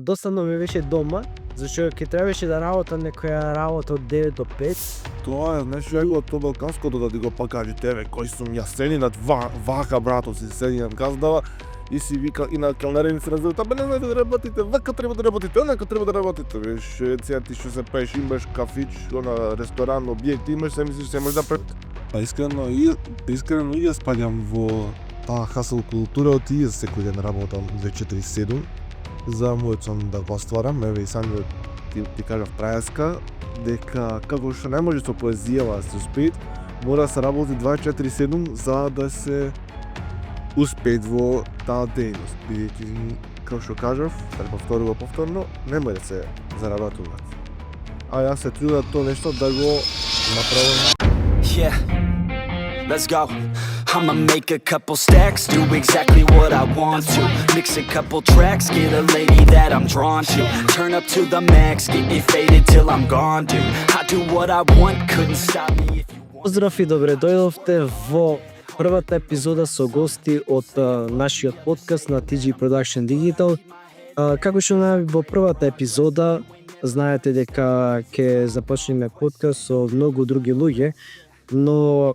Доsadno ми беше дома, зашто ќе требаше да работам некоја работа од 9 до 5. Тоа е нешто jego тоа балканското да ти го покажи тебе кој сум јас сединат вака брато си сединат газдава и си вика и на келнерин се раздели бе не знаете да работите, вака треба да работите, онака треба да работите. Веш, сега ти што се пееш, имаш кафич, на ресторан, објект, имаш се мислиш се може да Па искрено и јас спаѓам во таа хасл култура од и јас секој ден работам 24/7 за мојот сон да го стварам, еве и сам ти кажав прајаска дека како што не може со поезијава да се успеет, мора да се работи 24/7 за да се успеет во таа дејност. Бидејќи како што кажав, да повторува повторно, не може да се заработуваат. А јас се трудам тоа нешто да го направам. Yeah, let's go. I'ma make a couple stacks, do exactly what I want to. Mix a couple tracks, get a lady that I'm drawn to. Turn up to the max, get me faded till I'm gone, dude. I do what I want, couldn't stop me if you want. Поздрав и добре дојдовте во првата епизода со гости од нашиот подкаст на TG Production Digital. Како што најави во првата епизода, знаете дека ќе започнеме подкаст со многу други луѓе, но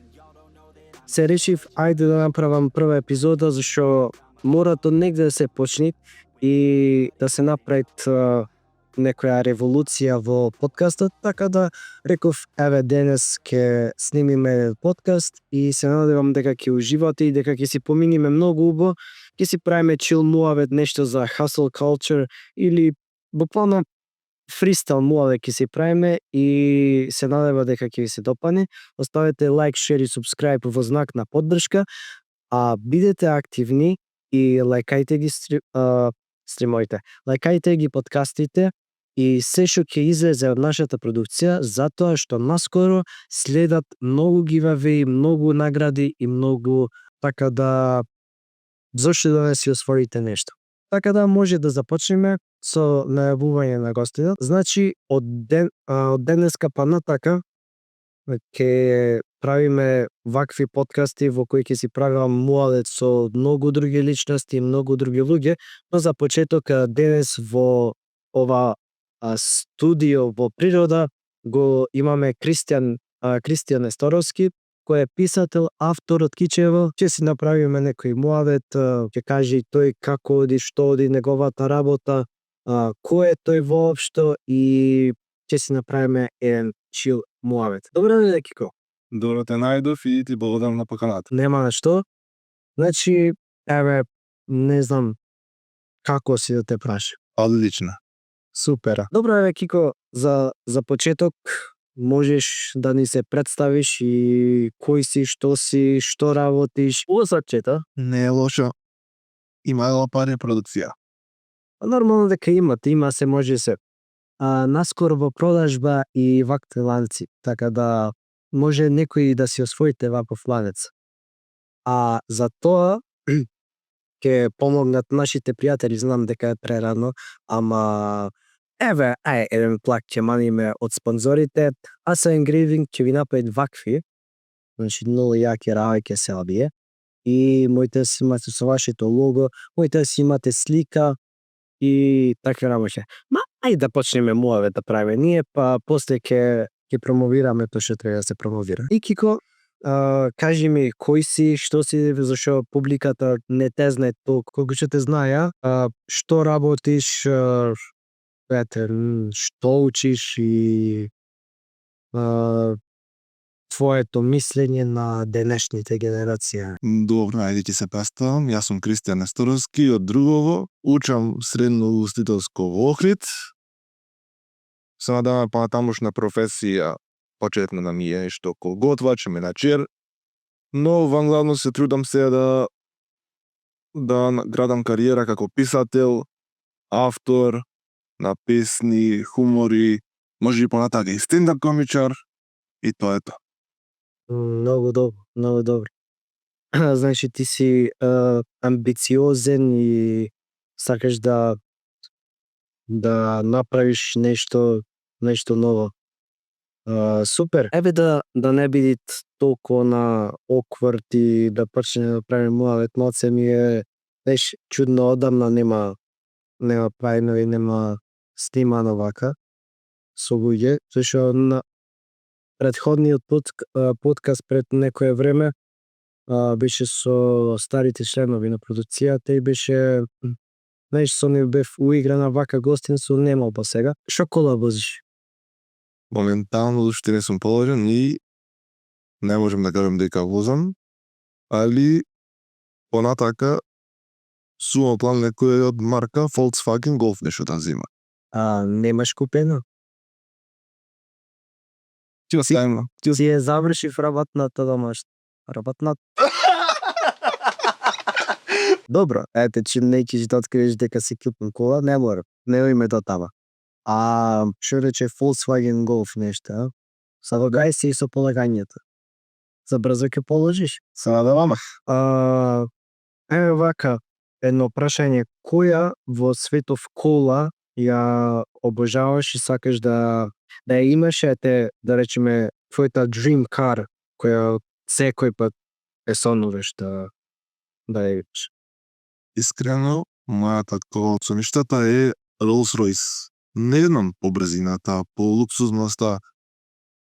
се решив ајде да направам прва епизода зашто мора тоа негде да се почне и да се направи некоја револуција во подкастот, така да реков еве денес ќе снимиме подкаст и се надевам дека ќе уживате и дека ќе си поминиме многу убаво, ќе си правиме chill муавет, нешто за hustle culture или буквално фристайл муавет ќе си правиме и се надева дека ќе ви се допадне. Оставете лайк, шер и субскрайб во знак на поддршка, а бидете активни и лајкајте ги стримовите. Лајкајте ги подкастите и се што ќе излезе од нашата продукција, затоа што наскоро следат многу гивавеи, многу награди и многу, така да зошто да не си освоите нешто. Така да може да започнеме со најавување на гостите. Значи од денеска па натака ќе правиме вакви подкасти во кои ќе си правам муавет со многу други личности и многу други луѓе, но за почеток денес во ова студио во природа го имаме Кристијан Несторовски, кој е писател, автор од Кичево. Ќе си направиме некој муавет, ќе каже и тој како оди, што оди неговата работа, кој е тој воопшто и ќе си направиме еден чил муавет. Добре дојде, Кико. Добро те најдов и ти благодарам на поканата. Нема на што. Значи, еве, не знам како си да те прашам. Одлично. Супер. Добро еве, Кико, за почеток можеш да ни се представиш и кој си, што работиш. Ово сачета? Не е лошо. Има ела пари продукција. Нормално дека има се може се. Наскоро во продажба и вакви ланци, така да може некој да си освоите ваков ланец. А за тоа ќе помогнат нашите пријатели, знам дека е прерано, ама еве, еден плак ќе маниме од спонзорите. Asa Engraving ќе ви направи вакви, значи многу јаки работи ќе се обие. И можете да си имате со вашето лого, можете да си имате слика и такви работи. Ајде да почнеме муавет да правиме ние, па после ќе промовираме тоа што треба да се промовира. И Кико, кажи ми кој си, што си, зашто публиката не те знае толку колку што те знае, што работиш, што учиш и твоето мислење на денешните генерација. Добро, ајде ќе се представам. Јас сум Кристијан Несторовски од Другово. Учам средно устителско во Охрид. Се надевам па тамошна професија почетна да ми е нешто ко готвач, менаџер. Но главно се трудам се да градам кариера како писател, автор на песни, хумори, може и понатака и стендап комичар и тоа е тоа. Многу добро. Значи ти си амбициозен и сакаш да направиш нешто ново. Супер. Еве да не биде толку на awkward и да почне да правим муавет, малце ми е чудно, одамна нема нема правено и нема снимано вака со луѓе, зашто на претходниот подкаст пред некое време беше со старите членови на продуцијата и беше, знаеш, со нив бев уиграна вака гостинство нема па сега. Шо кола возиш? Моментално уште не сум положен и не можем да кажем дека возам, али понатака сум план некој од марка Volkswagen Golf нешто да зима. Немаш купено? Ќе оставим. Си е завршив работната домашна. Работна. Добро, ете, че не ќе да откриеш дека си купен кола, не мора. Не име до тама. Шо рече Volkswagen Golf нешто, а? Салагај се и со полагањето. За брзо ќе положиш? Се надеваме. Еве вака, едно прашање. Која во светов кола ја обожаваш и сакаш да ја имаш, ете, да речеме, твојата dream car, која секој пат е сонуваш да ја имаш? Искрено, мојата кола од соништата е Rolls-Royce. Не знам по брзината, по луксузноста,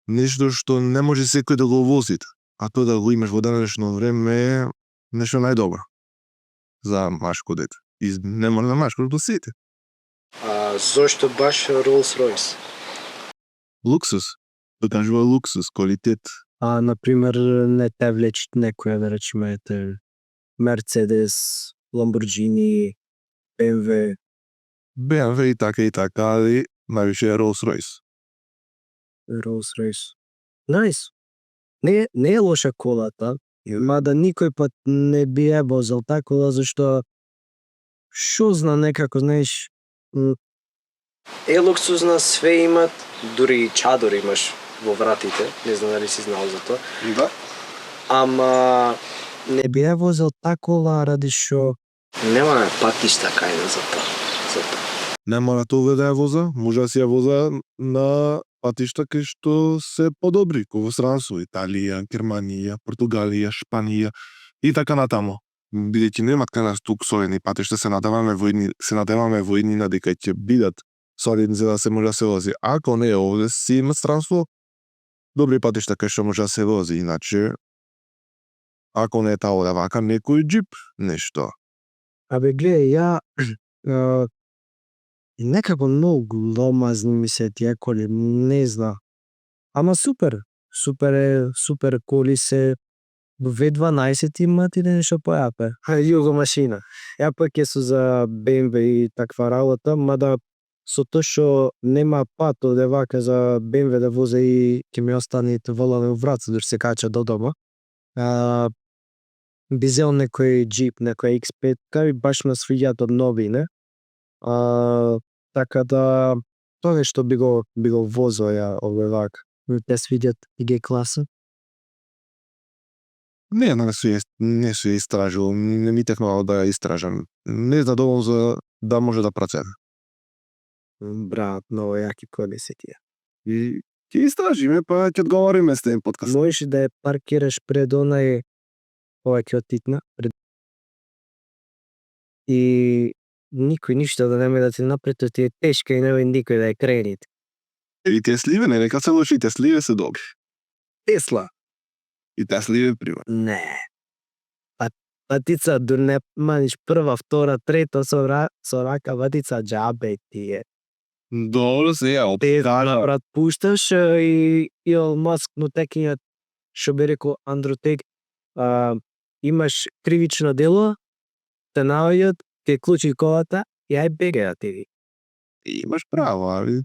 нешто што не може секој да го вози, а тоа да го имаш во денешно време е нешто најдобро за машко дете. И не мора на машко, до сите. Зошто баш Rolls-Royce? Луксус. Докажува луксус, квалитет. Например, не те влечи некоја, да речеме, ете, Mercedes, Lamborghini, BMW. BMW и така, али највише е Rolls-Royce. Rolls-Royce. Nice. Не е лоша колата, мада никој пат не би ја возел таа кола, зашто шо зна некако, знаеш, е луксузна, све имат, дури и чадор имаш во вратите, не знам дали си знал за тоа. Да. Ама не би ја возел таа кола ради шо нема патишта кај за тоа. Не мора тоа да ја воза, може да си ја воза на патишта кај што се подобри, како во странство, Италија, Германија, Португалија, Шпанија и така натаму. Бидејќи нема кај нас тук солидни патишта, се надеваме во иднина дека ќе бидат солидни за да се може да се вози. Ако не е овде си има странство, добри патишта кај што може да се вози, иначе ако не е таа овде вака некој джип, нешто. Абе гледај, ја некако многу гломазни ми се тие коли, не знам. Ама супер, супер коли се V12 имат или нешто појапе. Југо машина. Ја пак е со за BMW и таква работа, мада со тоа што нема пат овде вака за BMW да возе и ќе ми остане волане во Враца дори се кача до дома. Би зел некој джип, некој X5, кај баш ме свиѓаат од новине. Така да тоа што би го возел ја овде вака. Те свиѓат и G класа. Не се ја истражувал, не ми технувал да ја истражам. Не знам доволно за да може да проценам. Брат, многу јаки коли се тие. И ќе истражиме, па ќе одговориме с тем подкаст. Можеш да ја паркираш пред онај ќе отитна пред и никој ништо да нема да ти напред, ти е тешка и нема никој да ја крени. И Тесливе, не нека се лоши, Тесливе се добри. Тесла? И Тесливе пример. Не. Патица дури немаш прва, втора, трета со рака ватица џабе тие. Добро се ја Тесла, брат, пушташ и Илон Маск, но текињат, што би рекол Андротек, имаш кривично дело, те наоѓат, те клучи колата и ај бегаја ти. Имаш право, али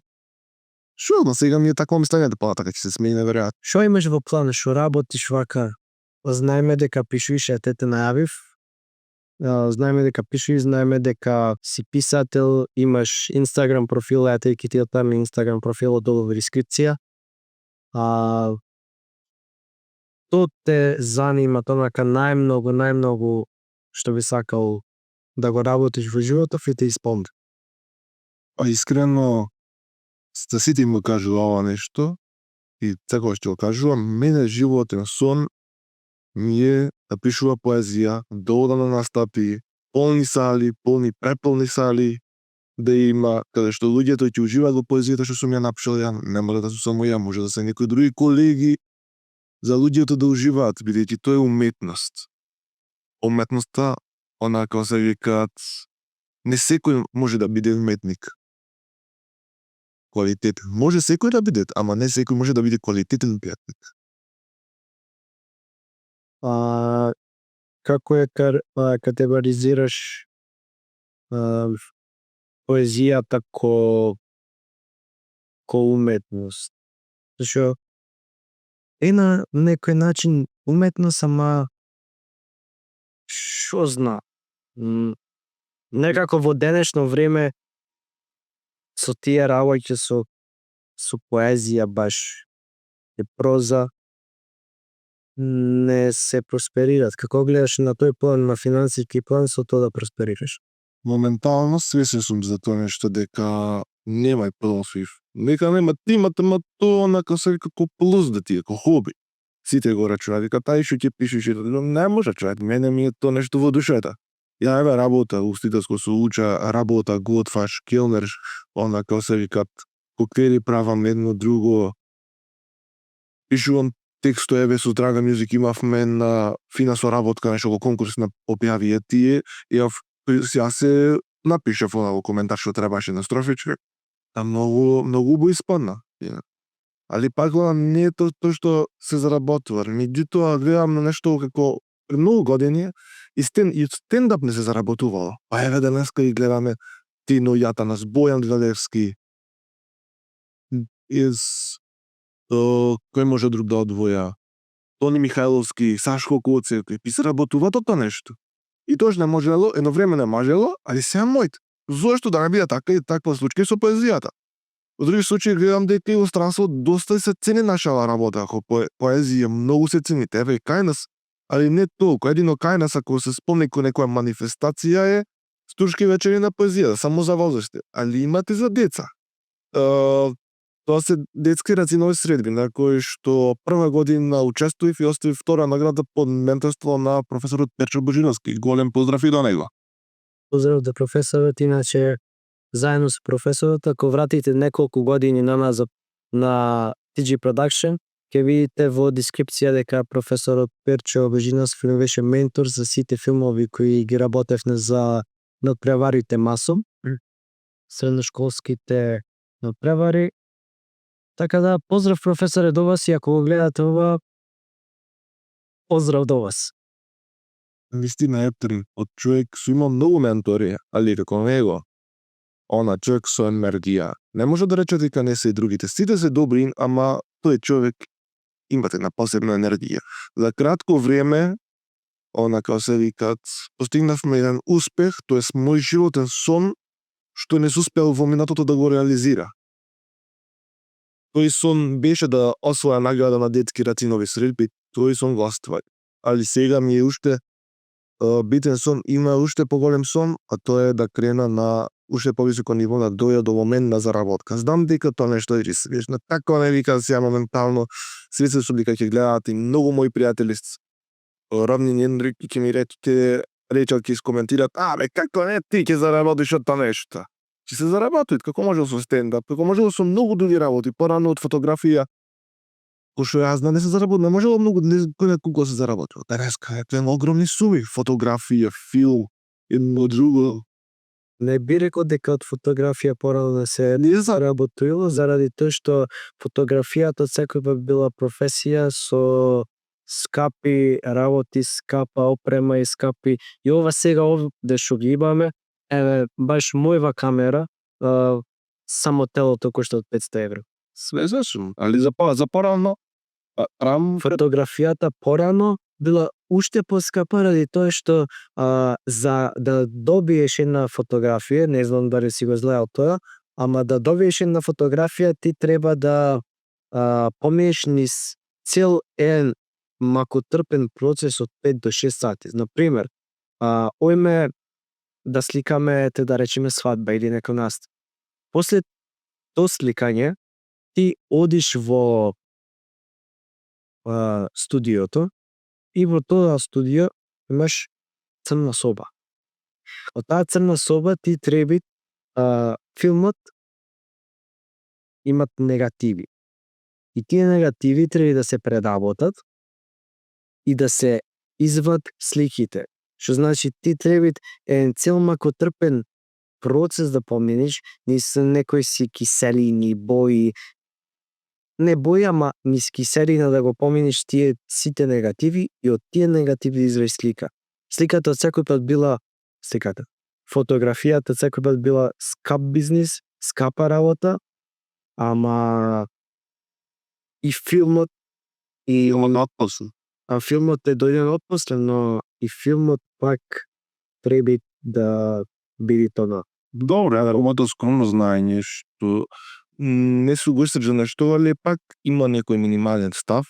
шо, но сега ми е такво мислењето понатака ќе се смени неверојатно. Шо имаш во план, шо работиш вака? Знаеме дека пишуваш, те најавив. Знаеме дека пишуваш, знаеме дека си писател, имаш Инстаграм профил, ете ќе ти оставам Инстаграм профилот долу во дескрипција. Тоа те занима тонака најмногу што би сакал да го работиш во животов и те исполни? Искрено, за сите им го кажува ова нешто и секогаш ќе го кажувам, мене животен сон ми е да пишува поезија, да одам на настапи, полни сали, преполни сали да има каде што луѓето ќе уживаат во поезијата што сум ја напишал ја, не мора да сум само ја, може да се некои други колеги, за луѓето да уживаат, бидејќи тоа е уметност. Уметноста, она како се викаат, не секој може да биде уметник. Квалитет. Може секој да биде, ама не секој може да биде квалитетен уметник. Како е категоризираш поезијата ко уметност? Зашо е на некој начин уметност, ама шо зна? Некако во денешно време со тие работи со поезија баш и проза не се просперират. Како гледаш на тој план, на финансиски план, со тоа да просперираш? Моментално свесен сум за тоа нешто дека немај профив. Нека нема тимата, ма тоа онака се како плюс да ти е, како хоби. Сите го рачунаат, дека тај што ќе пишеш, не може човек, мене ми е тоа нешто во душата. Ја еве работа устителско се уча, работа готваш, келнер, онака се викат, коктели правам едно друго. Пишувам текстоеве со Draga Music, имавме на фина соработка, нешто во конкурс на објавија тие, и ја се напишав во коментар што требаше на строфичка, а многу убаво испадна. Али пак гледам, не е тоа што се заработува. Меѓутоа гледам на нешто како пред многу години и стендап не се заработувало. Па еве денеска и гледаме Тино Јатанас, Бојан Галевски. Кој може друг да одвоја? Тони Михајловски, Сашко Коцев, и се работува тоа нешто. И тоа не можело, едно време не можело, али сега мојт. Зошто да не биде така и таква случај со поезијата? Во други случаи гледам дека и во странство доста се цени нашава работа, ако поезија многу се цени, еве и кај нас, али не толку. Едино кај нас, ако се спомни кој некоја манифестација е Стуршки вечери на поезија, само за возрасти, али имате за деца. Тоа се детски рацинови средби, на кои што прва година учествував и оставив втора награда под менторство на професорот Петчо Божиновски. Голем поздрав и до него. Поздрав до професорот, иначе заедно со професорот, ако вратите неколку години назад на TG Production, ќе видите во дескрипција дека професорот Перчо Божиновски беше ментор за сите филмови кои ги работевме за надпреварите масом, средношколските надпревари. Така да, поздрав професоре до вас, и ако го гледате ова, поздрав до вас. Вистина Ептерин, од човек со има многу ментори, али како него, она човек со енергија. Не може да рече дека не се и другите. Сите се добри, ама тој човек имате на посебна енергија. За кратко време, она како се викат, постигнавме еден успех, тоест мој животен сон, што не се успел во минатото да го реализира. Тој сон беше да освоја награда на детски рацинови средби, тој сон го оствари. Али сега ми е уште битен сон, има уште поголем сон, а тоа е да крена на уште повисоко ниво, да доја до момент на заработка. Знам дека тоа нешто е рисвешно. Така не вика сега моментално, свесен сум дека ќе гледаат и многу мои пријатели равнини Енрик ќе ми речат, ќе искоментират, бе, како не ти ќе заработиш од тоа нешто? Ќе се заработуваат, како можел со стендап, како можел со многу други работи, порано од фотографија, кој што јас не се заработува, не можело многу, кој неколку се заработува. Денеска е огромни суми, фотографија, филм, едно друго. Не би рекол дека од фотографија порано не се заработувало, заради тоа што фотографијата секој била професија со скапи работи, скапа опрема и скапи. И ова сега овде што ги имаме, еве баш мојва камера, само телото кошта од 500 евро. Све сум, али за порано, фотографијата порано била уште поскапа ради тоа што за да добиеш една фотографија, не знам дали си го гледал тоа, ама да добиеш една фотографија ти треба да поминеш низ цел еден макотрпен процес од 5 до 6 сати. Например, ојме да сликаме, да речеме свадба или некој настан. После тоа сликање ти одиш во студиото и во тоа студио имаш црна соба. Од таа црна соба ти треба филмот имат негативи. И тие негативи треба да се преработат и да се извад сликите. Што значи ти треба еден цел макотрпен процес да поминиш, низ некои си киселини, бои, не бои, ама низ киселина да го поминиш тие сите негативи и од тие негативи извадиш слика. Сликата секој пат била фотографијата секој пат била скап бизнис, скапа работа, ама и филмот и филмот е дојден отпосле, но и филмот пак треба да биде тоа. Добре, моето скромно знаење што не су го истражено нешто, але пак има некој минимален став,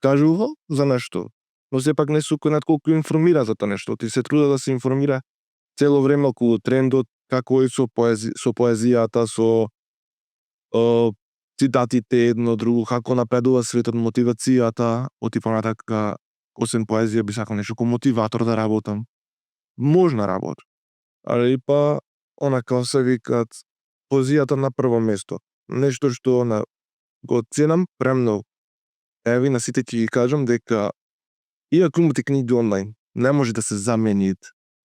кажува за нешто, но сепак не су кој над колку информира за тоа нешто. Ти се труда да се информира цело време околу трендот, како е со поезијата, со цитатите едно друго, како напредува светот, мотивацијата, оти понатака, освен поезија би сакал нешто како мотиватор да работам. Можна работа. Ali pa ona kao se викаат позијата на прво место. Нешто што го ценам премногу. Еви на сите ќе ги кажам дека иако имате книги онлайн, не може да се замени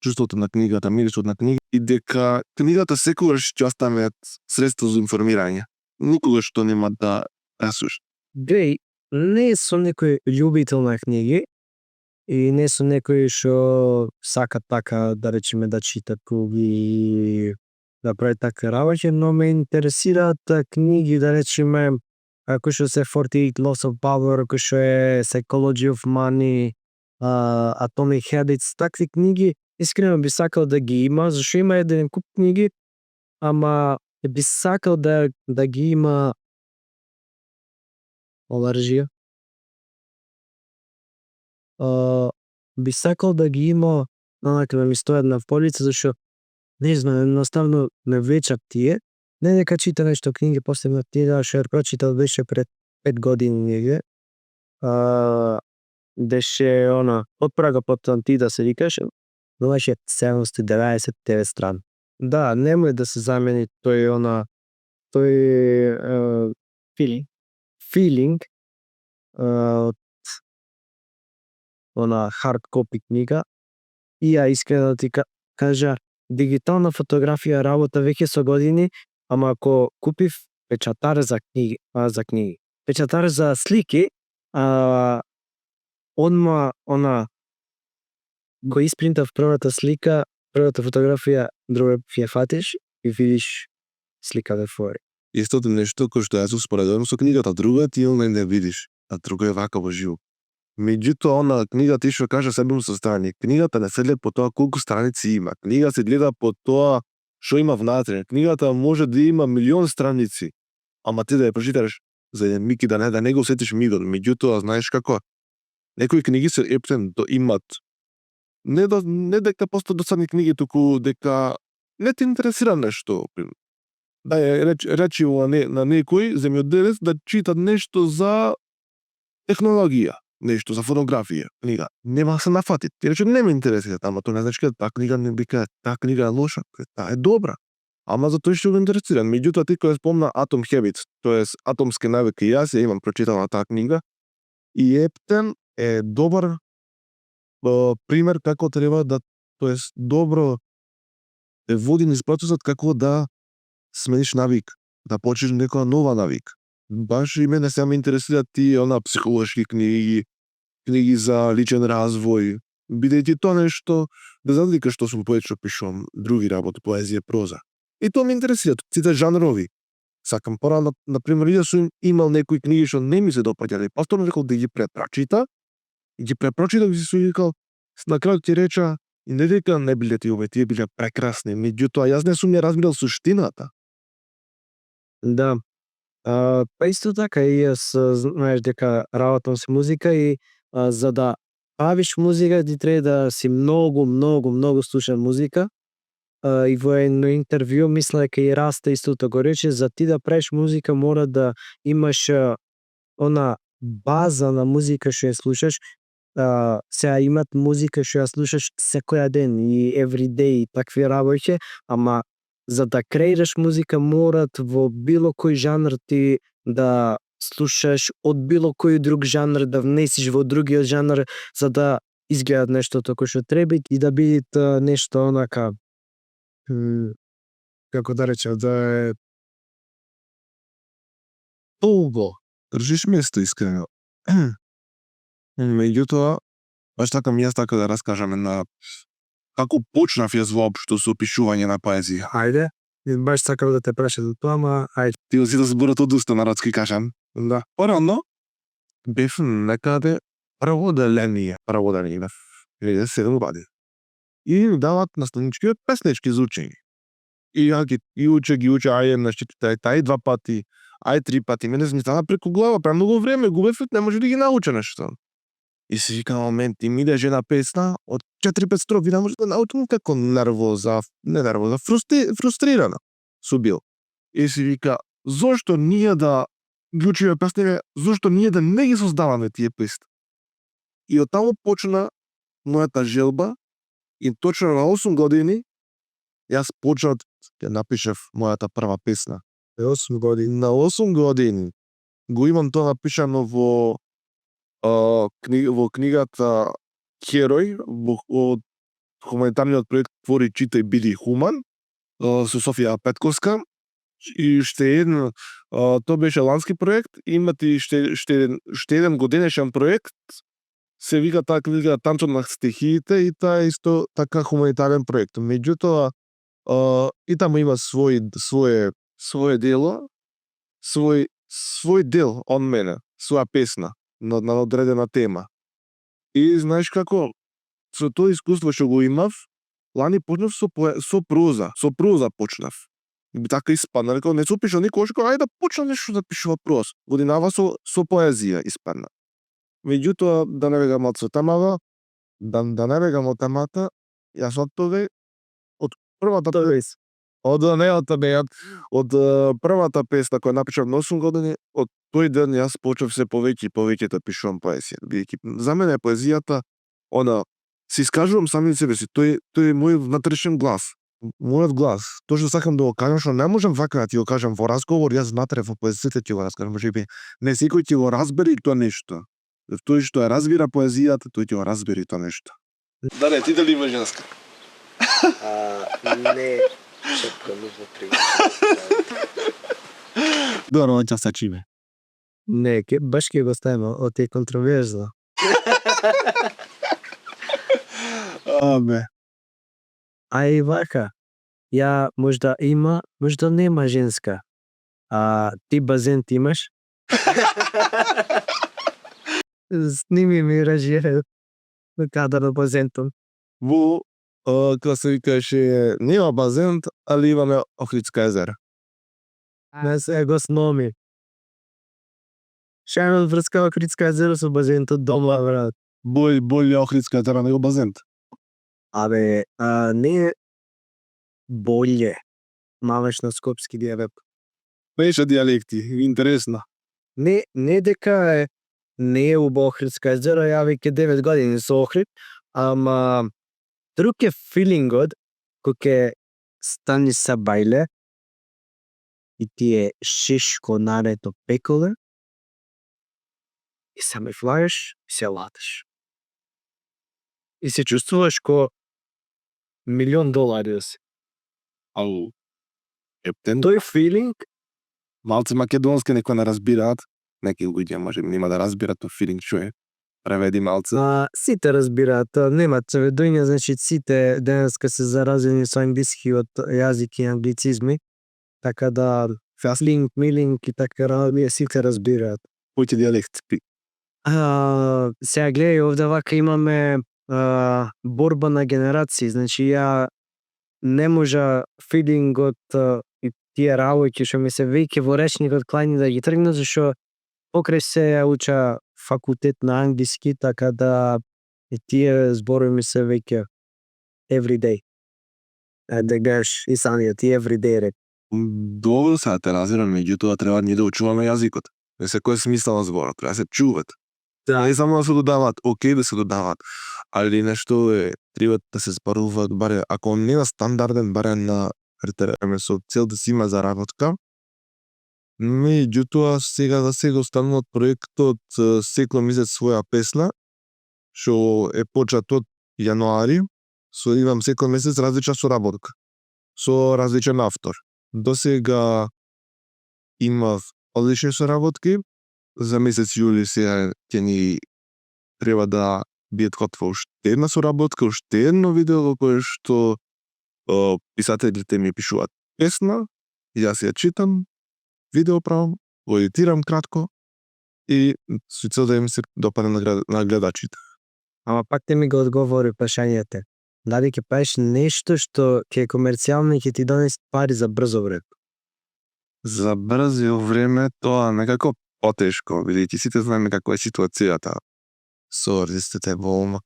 чувството на книгата, мирисот на книга и дека книгата секогаш ќе остане средство за информирање. Никогаш што нема да расуш. Глеј, не сум некој љубител на книги и не сум некој што сака така да речеме да чита книги, да прави така работи, но ме интересираат книги да речеме кој што се 48 Laws of Power, кој што е Psychology of Money, Atomic Habits, такви книги искрено би сакал да ги има, зашто има еден куп книги, ама би сакал да ги има аларжија. Би сакал да ги има онака да ми стојат на полица, зашто не знам, едноставно ме влечат тие. Не дека чита нешто книги, посебно тие што прочитал беше пред 5 години негде. Беше од прага под Антида се викаше, но беше 799 страни. Да, немој да се замени тој филинг од хард копи книга. И ја искрено да ти кажа, дигитална фотографија работа веќе со години, ама ако купив печатар за книги, печатар за слики, одма го испринтав првата слика, првата фотографија, друга ја фатиш и видиш сликата фори. Истото нешто кој што јас успоредувам со книгата, друга ти онлайн не видиш, а друга е вака во живо. Меѓутоа, она книга ти што кажа себе со страни. Книгата не се гледа по тоа колку страници има. Книга се гледа по тоа што има внатре. Книгата може да има милион страници, ама ти да ја прочиташ за еден миг и да не го усетиш мигот. Меѓутоа, знаеш како? Некои книги се ептен да имат не дека просто досадни книги, туку дека не те интересира нешто. Да речи на некој земјоделец да чита нешто за технологија, нешто за фотографија, книга. Нема се нафати. Ти рече не ме интересира, ама тоа не значи дека таа книга не вика, таа книга е лоша, таа е добра. Ама за тоа што го интересира. Меѓутоа ти кој спомна Atom Habits, тоест атомски навики, јас ја имам прочитана таа книга и ептен е добар пример како треба да, тоест добро те води низ процесот како да смениш навик, да почнеш некоја нова навик. Баш и мене сега ме интересираат тие психолошки книги, книги за личен развој, бидејќи тоа нешто, без разлика што сум поет што пишувам други работи, поезија, проза. И тоа ме интересира, сите жанрови. Сакам порано, например, и да сум имал некои книги што не ми се допаѓале, повторно рекол да ги препрочита, и ги препрочитав и си викал, на крајот ти реча, и не дека не биле тие биле прекрасни, меѓутоа јас не сум ја разбирал суштината. Да. Па исто така и јас знаеш дека работам со музика и за да правиш музика ти треба да си многу слушан музика. И во едно интервју мисля дека и Раста истото го рече, за ти да правиш музика мора да имаш она база на музика што ја слушаш. Сега имат музика што ја слушаш секој ден и every day и такви работи, ама за да креираш музика морат во било кој жанр ти да слушаш од било кој друг жанр, да внесиш во другиот жанр за да изгледат нешто како што треба и да бидат нешто онака како да речем, да е поубаво. Држиш место искрено. Меѓутоа, баш така ми јас така да раскажам на како почнав јас воопшто со пишување на поезија. Ајде, баш сакав да те прашам за тоа, ама ајде. Ти си да зборот од уста народски кажам. Да. Порано бев некаде преводеление бев. 7 години. И ми дават наставнички песнички за учење. И ја ги уче, ај на штитите, тај 2 пати, ај 3 пати. Мене ми стана преку глава, премногу време губев, не може да ги науча нешто. И си викам, момент, и ми иде една песна од 4-5 строфи, не може да научам како фрустрирана су бил. И си вика, зошто ние да ги учиме песни, зошто ние да не ги создаваме тие песни? И од таму почна мојата желба и точно на 8 години јас почнав да напишав мојата прва песна. 8 години. На 8 години го имам тоа напишано во книгата Херој од хуманитарниот проект Твори, читај, биди хуман со Софија Петковска. И тоа беше лански проект, имате и ште еден годинешен проект, се вика таа книга Танцот на стихиите и таа е исто така хуманитарен проект. Меѓутоа, и таму има свое дело, свој дел од мене, своја песна на одредена тема. И знаеш како, со тоа искуство што го имав, лани почнав со проза почнав. Така испадна, рекол, не сум пишал никогаш, ајде да почнам нешто да пишува проз. Годинава со поезија испадна. Меѓутоа, да не бегам од темата, јас од тоа, од првата песна која напишав на 8 години, од тој ден јас почнав се повеќе и повеќе да пишувам поезија. Бидејќи за мене поезијата, се искажувам сами себе си, тој е мој внатрешен глас. Мојот глас, тоа што сакам да го кажам, што не можам вака да ти го кажам во разговор, јас внатре во поезијата ти го раскажам, можеби не секој ти го разбери тоа нешто. Тој што ја разбира поезијата, тој ти го разбери тоа нешто. Даре, ти дали имаш женска? Не, чекам нужно пријатно. Добро, ќе сачиме. Не, баш ќе го ставиме, од е контроверзно. Абе. А и вака, ја можда има, можда нема женска. Ти базен ти имаш? Сними ми ражире на кадар на базентон. Во, како се викаше, нема базен, али имаме Охридска езера. Не се го сноми. Шајмат врска Охридска езера со базентот дома, брат. Болј Охридска езера него базен. Абе, не болje. Мамеш на скопски дијалект. Беше дијалекти, интересно. Не дека не е убаво Охридска езера, ја веќе 9 години со Охрид, ама друг е филингот кој ке стани са бајле и ти е шишко нарето пеколе и саме флаеш и се латаш. И се чувствуваш ко $1,000,000 да си. Ау. Ептен, Тој филинг, малце македонски некој не разбираат, неки луѓе може нема да разбираат тој филинг што е. Преведи малце. сите разбираат, нема цведоња, значи сите денеска се заразени со англискиот јазик и англицизми, така да филинг, милинг и така работи сите разбираат. Кој дијалект? Сега гледај овде вака имаме борба на генерации, значи ја не можа филингот и тие работи што ми се веќе во речникот клани да ги тргнат, зашто покрај се ја уча факултет на англиски, така да и тие зборови ми се веќе everyday. Да гледаш и самиот и everyday рек. Добро се те разбирам, меѓутоа треба ние да учуваме јазикот. Не секој е смисла на зборот, треба да се чуват. Не само да се додаваат, окей да се додаваат, али нешто е, треба да се зборуваат баре, ако не на стандарден, баре на претераме со цел да си има заработка. Меѓутоа, сега за сега останува проектот Секло месец своја песна, што е почет од јануари, со имам секој месец различна соработка, со различен автор. До сега имав одлични соработки, за месец јули сега ќе ни треба да биде готова уште една соработка, уште едно видео во кое што писателите ми пишуваат песна, јас ја читам, видео правам, го едитирам кратко и со цел да им се допадне на гледачите. Ама пак те ми го одговори прашањето. Дали ќе правиш нешто што ќе е комерцијално и ќе ти донесе пари за брзо време? За брзо време тоа некако потешко, бидејќи сите знаеме каква е ситуацијата со артистите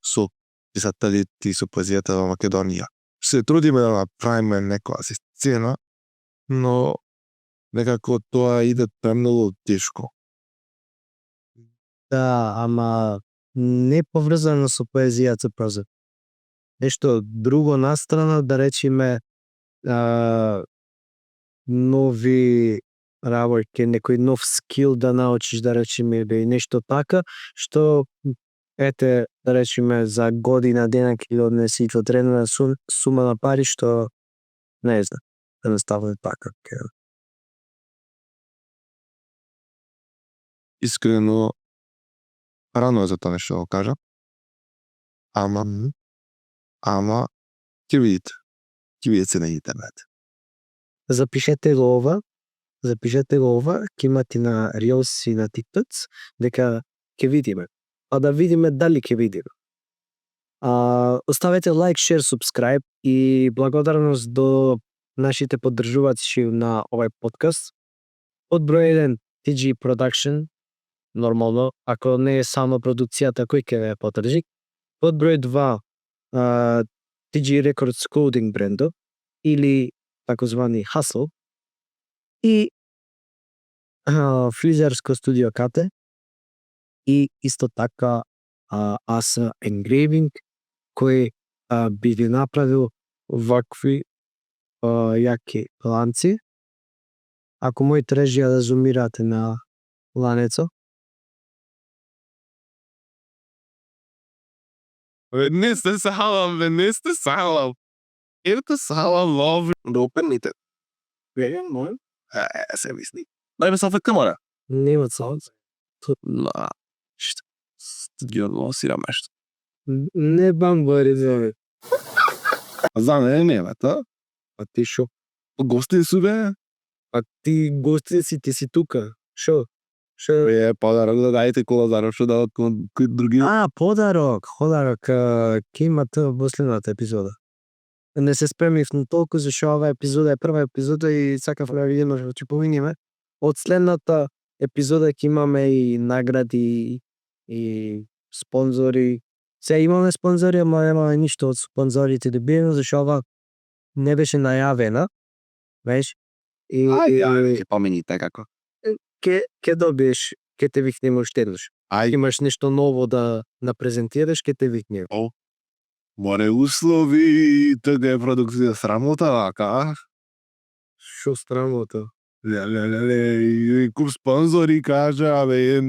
со писателите и со поезијата во Македонија. Се трудиме да направиме некоја си сцена, но некако тоа иде премногу тешко. Да, ама не поврзано со поезијата проза. Нешто друго настрана, да речеме нови работи, некој нов скил да научиш, да речеме, или нешто така, што ете, да речеме, за година дена ќе однеси во одредена сума на пари, што не знам, едноставно така. Искрено, рано е за тоа нешто да го кажа. Ама ќе видите. Ќе видите на интернет. Запишете го ова, ќе имате на Reels и на TikToks, дека ќе видиме. А да видиме дали ќе видиме. Оставете лайк, шер, субскрайб и благодарност до нашите поддржувачи на овој подкаст. Од број 1 TG Production, нормално, ако не е само продукцијата, кој ќе ве поддржи. Од број 2 TG Records Coding брендо или такозвани Hustle и фризерско студио Кате и исто така Asa Engraving, кој би ви направил вакви јаки ланци. Ако моите режија да зумирате на ланецо. Не сте салам, не сте салам. Ето салам лов. Да опенните. Мој? Се мисли. Дај ме салфет камера. Нема цаот. Ги односирам нешто. Не бамбари зови. За не та? А ти шо? Гости су бе. А ти гости си, ти си тука. Шо? Шо? Подарок да дајте кола што да кој други. Подарок ќе имате во последната епизода. Не се спремив на толку, зашто ова епизода е прва епизода и сакав да видиме што ќе поминиме. Од следната епизода ќе имаме и награди и спонзори. Се имаме спонзори, ама немаме ништо од спонзорите добиено, зашто ова не беше најавена. Веш? И Ајде, помините како. ќе добиеш, ќе те викнеме уште еднаш. Имаш нешто ново да презентираш, ќе те викнеме. Море услови, така е продукција срамота, вака. Шо срамота? Леле, куп спонзори кажа, абе,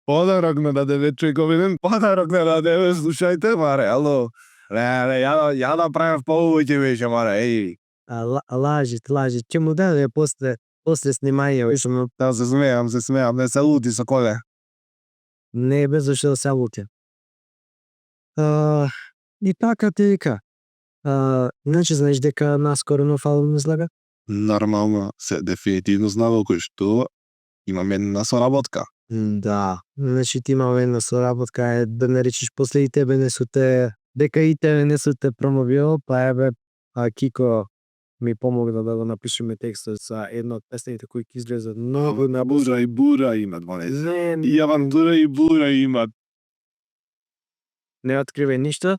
подарок на даде човекови, подарок на даде, слушајте, маре, ало. Леле, ја да правев повеќе беше, маре, еј. Лажи, ќе му даде после снимање. Да, се смеам, не се лути со коле. Не бе, зашто да се лути. И така ти вика. Иначе знаеш дека наскоро нов албум излага? Нормално, се дефинитивно знам кој што имаме една соработка. Да, значи ти имаме една соработка, е да не речеш после и тебе не су те, дека и тебе не су те промовирал, па еве Кико ми помогна да го напишеме текстот за една од песните кои ќе излезат многу на Бура и бура имат, и авантура и бура имат. Не откриве ништо.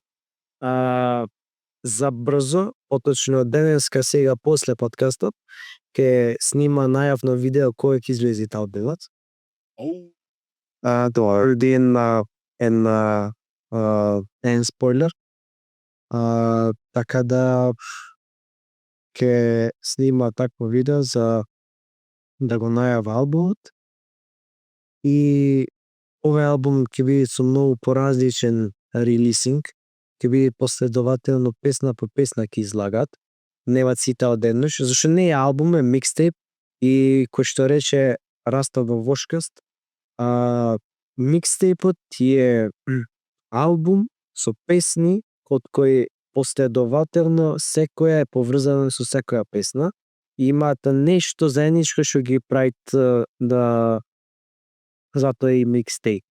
За брзо, поточно денеска сега после подкастот, ќе снима најавно видео кој ќе излези таа албумот. Тоа е en spoiler. Така да ќе снима такво видео за да го најава албумот. И овој албум ќе биде со многу поразличен релисинг, ќе биде последователно песна по песна ќе излагат, нема сите одеднаш, зашто не е албум, е микстейп и кој што рече Раста во Вошкаст, микстейпот е албум со песни од кои последователно секоја е поврзана со секоја песна и имаат нешто заедничко што ги правит да затоа е и микстейп,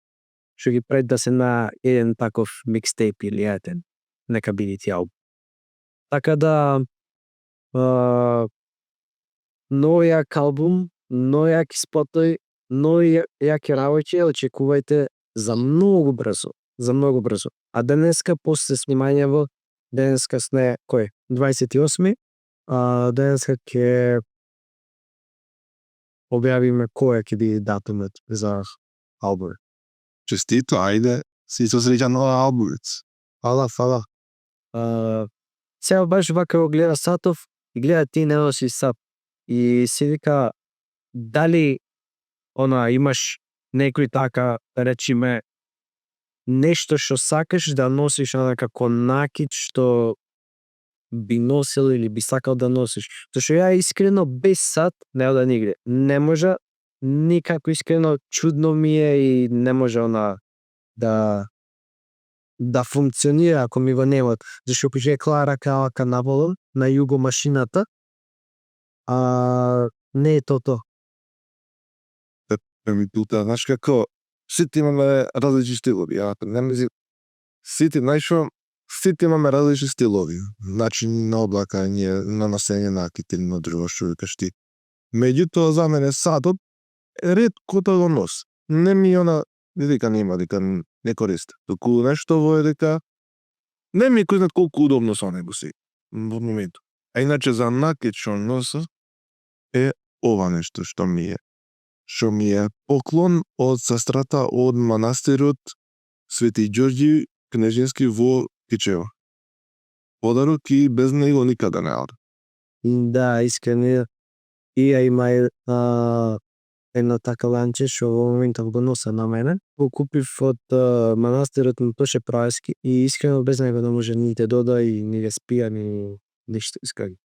што ги прави да се на еден таков микстейп или еден нека биде ти албум. Така да многу јак албум, многу јаки спотови, многу јаки работи очекувајте за многу брзо, за многу брзо. А денеска после снимањево, денеска сне кој? 28, денеска ќе објавиме која ќе биде датумот за албумот. Честито, ајде, си со среќа нова албумец. Фала, фала. Сега баш вака го гледа сатов и гледа ти не носи сат. И си вика, дали имаш некој така, да речиме, нешто што сакаш да носиш како накид што би носил или би сакал да носиш. Зашто ја искрено без сат не ода нигде. Не може, никако искрено чудно ми е и не може да функционира ако ми го немат. Зашто пише Клара Калака наволу на југо машината, не е то. Ми тута, знаеш како, сите имаме различни стилови, не мислам, сите имаме различни стилови, начин на облакање, на носење накид или на друго што викаш ти. Меѓутоа за мене сатот ретко да го нос. Не ми дека нема, дека не користам. Току нешто во е дека не ми кој знат колку удобно со него си во моментот. А иначе за накид што носа е ова нешто што ми е поклон од сестрата од манастирот Свети Ѓорѓи Кнежински во Кичево. Подарок и без него никаде не оде. Да, искрено. И ја има едно така ланче што во моментов го носа на мене. Го купив од манастирот на Тоше Праевски и искрено без него не може ни те дода и ни да спија ни ништо искаги.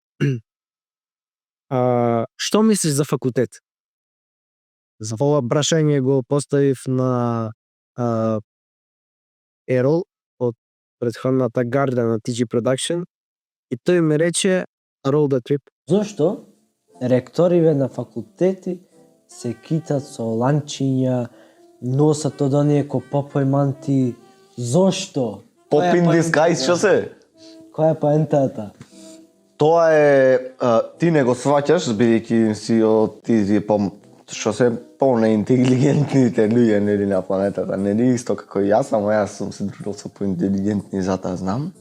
Што мислиш за факултет? За ова прашање го поставив на Ерол од претходната гарда на TG Production и тој ми рече roll the trip. Зошто ректориве на факултети се китат со ланчиња, носат од оние ко попој манти? Зошто? Pop in disguise, што се? Која е поентата? Тоа е, ти не го сваќаш, бидејќи си од тие што се по-неинтелигентните луѓе нели на планетата, нели исто како и јас, ама јас сум се дружил со поинтелигентни, затоа знам.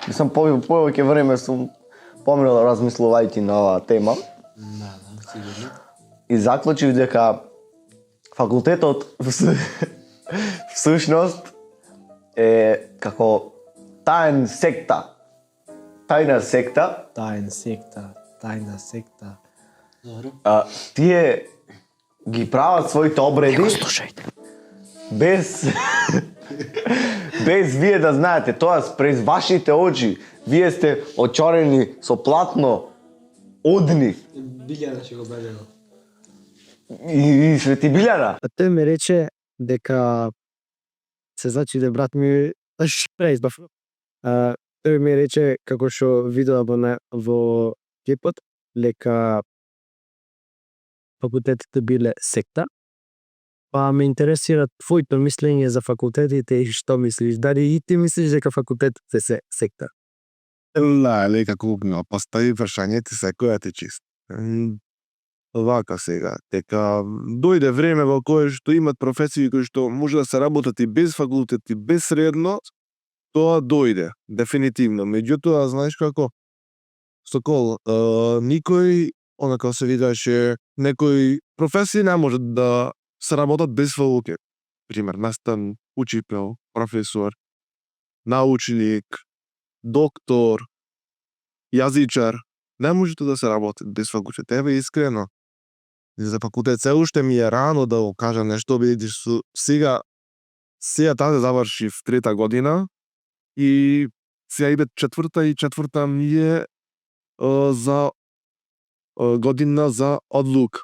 Мислам, повеќе време сум поминал размислувајќи на оваа тема. Да, сигурно. И заклучив дека факултетот всушност е како тајна секта. Тајна секта. Добро. Тие ги прават своите обреди. Без вие да знаете, тоа през вашите очи. Вие сте очорени со платно од нив. Билјана ќе го бедено. И Свети Билјана. А тој ми рече дека се зачуде брат ми, избав. Тој ми рече како што видела во клипот, лека факултетите биле секта. Па ме интересира твоето мислење за факултетите и што мислиш? Дали и ти мислиш дека факултетите се секта? Леле, како ми постави прашањето секоја те чист. Вака сега, дека дојде време во кое што имат професии кои што може да се работат и без факултет и без средно, тоа дојде, дефинитивно. Меѓутоа, знаеш како, Сокол, никој, онака се видеше, некои професии не можат да се работат без факултет. Пример, наставник, учител, професор, научник, доктор, јазичар, Не можете да се работи без факултет. Еве искрено. За факултет се уште ми е рано да го кажам нешто, бидејќи сега таде завршив 3-та година и сега иде 4-та и 4-та ми е за година за одлука,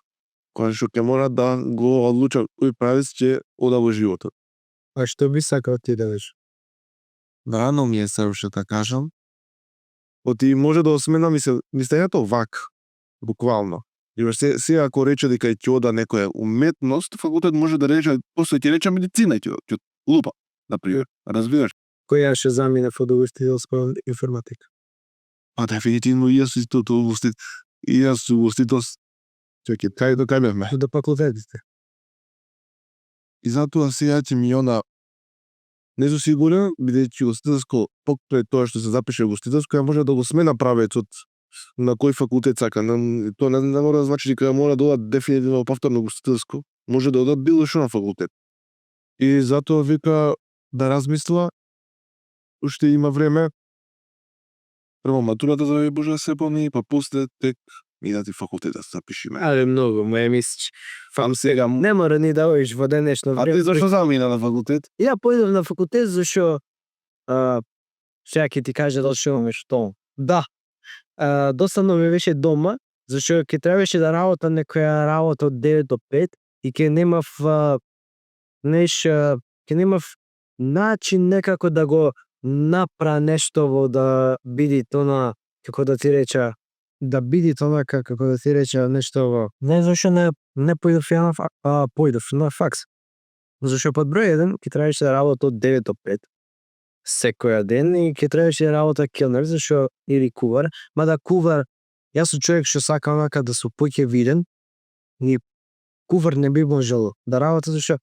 која што ќе мора да го одлучам кој правец ќе ода во животот. А што би сакал ти да бидеш? Рано ми е се уште да кажам. Оти може да осмена мислењето вак, буквално. И сега ако рече дека ќе ода некоја уметност, факултет може да рече, после ќе рече медицина и ќе лупа, например. Разбираш? Која ќе замине во угостителство информатика? Па дефинитивно и јас исто и јас угостителство. Чекај, кај бевме? До факултетите. И затоа сега ќе ми не сум сигурен, бидејќи угостителско покрај тоа што се запише угостителско, ја може да го смена правецот на кој факултет сака. Тоа не мора да значи дека мора да одат дефинитивно повторно угостителско. Може да одат било што на факултет. И затоа вика да размисла, уште има време. Прво матурата за Боже да се помни, па после тек идати факултет да се запишиме. Але многу, ме мислиш. Фам сега. Не мора ни да одиш во денешно А време. ти зашто замина на факултет? Ја појдов на факултет зашто сега ќе ти кажа зашто имаме што. Да. Доsadно ми беше дома, зашто ќе требаше да работам некоја работа од 9 до 5 и ќе немав ќе немав начин некако да го напра нешто во да биде тоа, како да ти реча, да биде тоа како да ти реча нешто во. Не зашто не појдов ја на појдов на факс. Зашто под број 1 ќе требаше да работам од 9 до 5 секој ден и ќе требаше да работам келнер зашто или кувар, мада кувар јас сум човек што сака онака да се поќе виден и кувар не би можел да работа зашто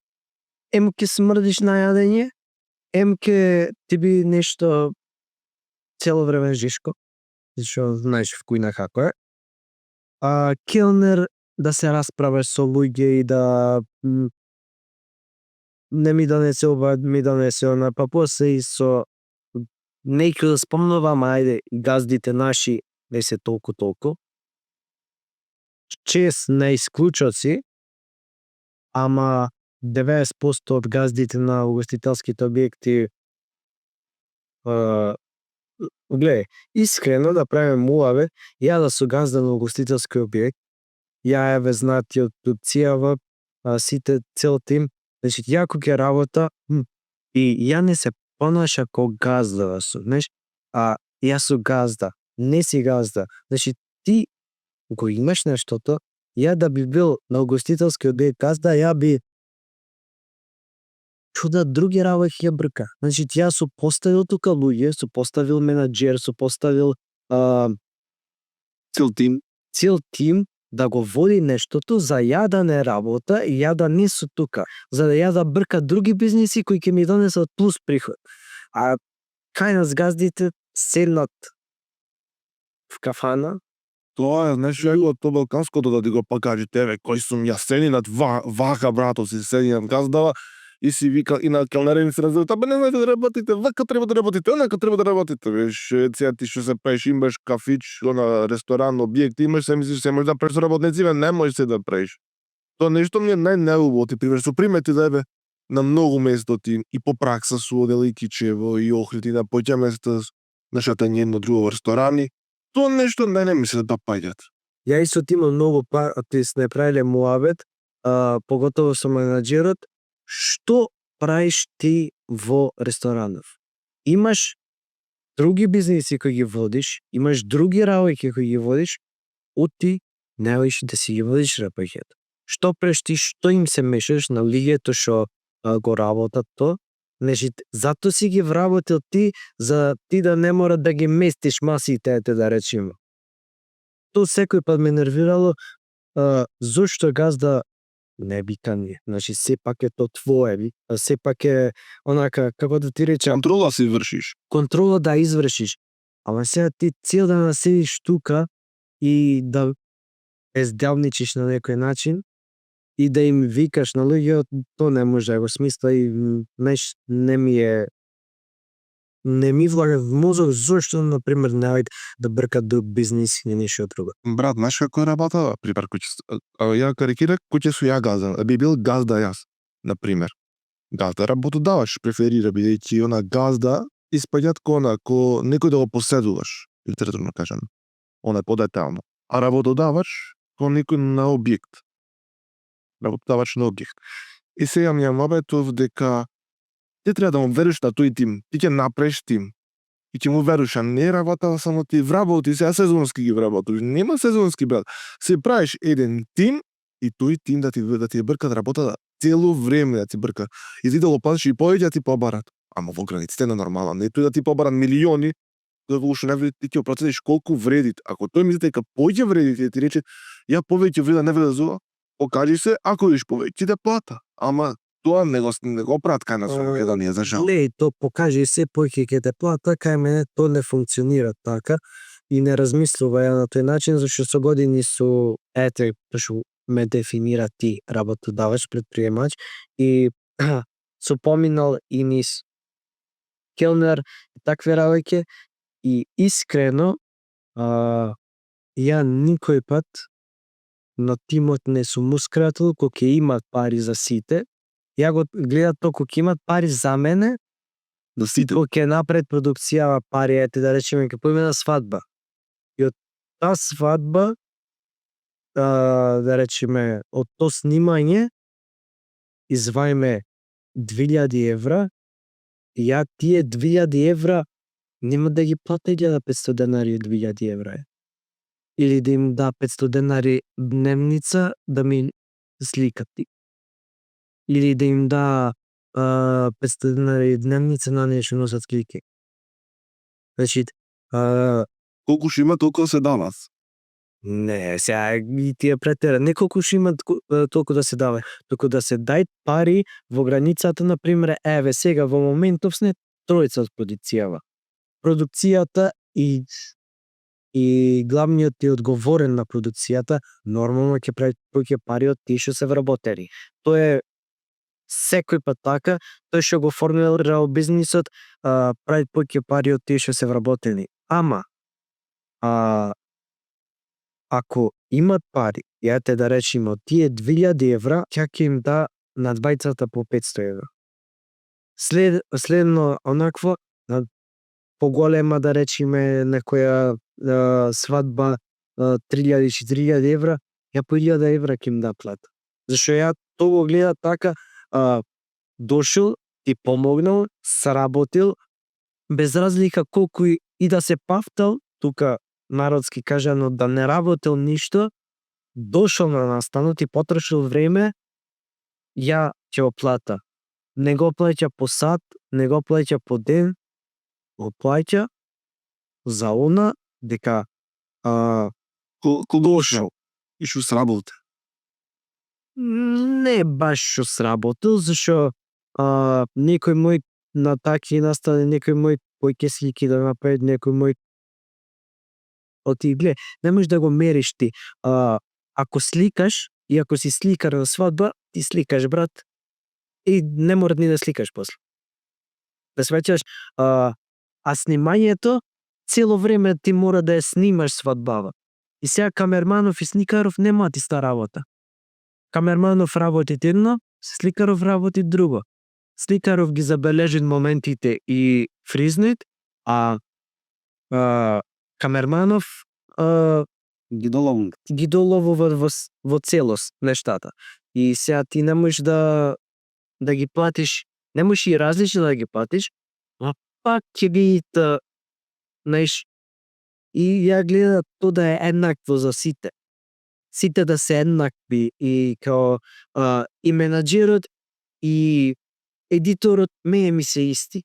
ем ќе смрдиш на јадење, ем ќе ти би нешто цело време жишко, зашто знаеш вкујна како е. Келнер да се расправаш со луѓе и да не ми донесе ова, ми донесе она, па после и со нејко да спомнувам, ајде, газдите наши не се толку. Чест на исклучоци, ама 90% од газдите на угостителските објекти гледај, искрено да правиме муаве, ја да су газда на угостителски објект, ја еве знати од Цијава, сите цел тим, значи јако ќе работа и ја не се понаша ко газда да су, знаеш, јас су газда, не си газда, значи ти го имаш нештото, ја да би бил на угостителски објект газда, ја би чуда други работи ја брка. Значи ја су поставил тука луѓе, су поставил менаџер, су поставил цел тим да го води нештото за ја да не работа и ја да не су тука, за да ја да брка други бизниси кои ќе ми донесат плюс приход. А кај нас газдите седнат в кафана. Тоа е, знаеш, ја го тоа балканското да ти го покажете, еве, кој сум јас сединат вака, брато, си сединат газдава и си вика и на келнерени се разбират, абе не знаете да работите, вака треба да работите, онака треба да работите, веш, сега ти што се правиш, имаш кафич, она ресторан, објект, имаш, се мислиш, се можеш да правиш работници, не можеш се да правиш. Тоа нешто ми е најнеубаво, ти пример, со примети да еве, на многу место ти и по пракса су одели и Кичево, и Охрид, и на поќе места, на шатање едно друго ресторани, тоа нешто не ми се да паѓат. Ја исто имам многу ти сме правиле муабет, поготово со менаџерот, што правиш ти во ресторанов? Имаш други бизниси кои ги водиш, имаш други работи кои ги водиш, оти не одиш да си ги водиш работите. Што правиш ти, што им се мешаш на луѓето што го работат то? Значи, зато си ги вработил ти, за ти да не мора да ги местиш масите, да речеме. Тоа секој пат ме нервирало, зошто газда не бика не. Значи, сепак е то твое, сепак е онака, како да ти речам, Контрола си вршиш. контрола да извршиш. Ама сега ти цел да седиш тука и да безделничиш на некој начин и да им викаш на луѓето, тоа не може да го смисла и не ми е не ми влага в мозок, зошто, например, наоѓ да бркат друг бизнис или нешто друго. Брат, знаеш како работа? Припар куќе. Ја карикирах куќе су ја газда. Би бил газда јас, например. Газда работодавач преферира бидејќи она газда испаѓат ко некој да го поседуваш, литературно кажано. Она е подетално. А работодавач ко некој на објект. Работодавач на објект. И сега ми ја мобетов дека ти треба да му вериш на тој тим. Ти ќе направиш тим. И ќе му вериш, а не работа само ти вработи, сега сезонски ги вработиш. Нема сезонски, брат. Се правиш еден тим и тој тим да ти бркат работата цело време да ти брка. И ти да го платиш и повеќе ти побарат. Ама во границите на нормално. Не тој да ти побарат милиони, да уште не вреди, ти ќе процениш колку вреди. Ако тој мисли дека повеќе вреди, ти рече, ја повеќе вреда не вреда зова, покажи се, ако видиш повеќе да плата. Ама тоа не го прават кај нас во Македонија, за жал. Не, то покажи се повеќе ќе те плата, кај мене то не функционира така и не размислува ја на тој начин, зашто со години су, ете, што ме дефинира ти, работодавач, предприемач, и су поминал и низ келнер и такви работи, и искрено, ја никој пат на тимот не сумускратил кога ќе имат пари за сите. Ја го гледат тоа кога ќе имат пари за мене, Да сите. кога ќе направат продукцијава пари, ете да речеме ќе поиме на свадба. И од таа свадба, да речеме, од тоа снимање, извајме 2000 евра, и ја тие 2000 евра нема да ги плати 1500 денари 2000 евра. Или да им да 500 денари дневница да ми сликати. Или да им да 500 денари дневница на нешто носат слики. Значи, Колку што има, толку се дават. не, сега и тие претера. Не колку што имат толку да се дава, туку да се дај пари во границата, например, еве сега во моментов сне тројца од продукцијава. Продукцијата и главниот и одговорен на продукцијата нормално ќе прави повеќе пари од тие што се вработени. Тоа е секој пат така, тој што го формирал бизнисот прави повеќе пари од тие што се вработени. Ама ако имат пари, јате да речеме од тие 2000 евра, ќе им да на двајцата по 500 евра. Следно онакво, на поголема да речеме некоја свадба 3000-4000 евра, ја по 1000 евра ќе им да плата. Зашто ја тоа го гледа така, дошол, ти помогнал, сработил, без разлика колку и да се пафтал, тука народски кажано да не работел ништо, дошол на настанот и потрошил време, ја ќе го плата. Не го плаќа по сат, не го плаќа по ден, го плаќа за она дека Дошол. И што сработи. не баш што сработил, зашто некој мој на таки настани, некој мој кој ќе слики да направи, некој мој оти гле, не можеш да го мериш ти. Ако сликаш и ако си сликар на свадба, ти сликаш, брат, и не мора ни да сликаш после. Да сваќаш, а снимањето цело време ти мора да ја снимаш свадбава. И сега камерманов и сликаров нема иста работа. Камерманов работи едно, сликаров работи друго. Сликаров ги забележи моментите и фризнет, а камерманов ги доловува во целост нештата. И сега ти не можеш да ги платиш, не можеш и различно да ги платиш, а пак ќе видите, знаеш, и ја гледам тоа да е еднакво за сите. Сите да се еднакви и као и менаџерот и едиторот ми се исти.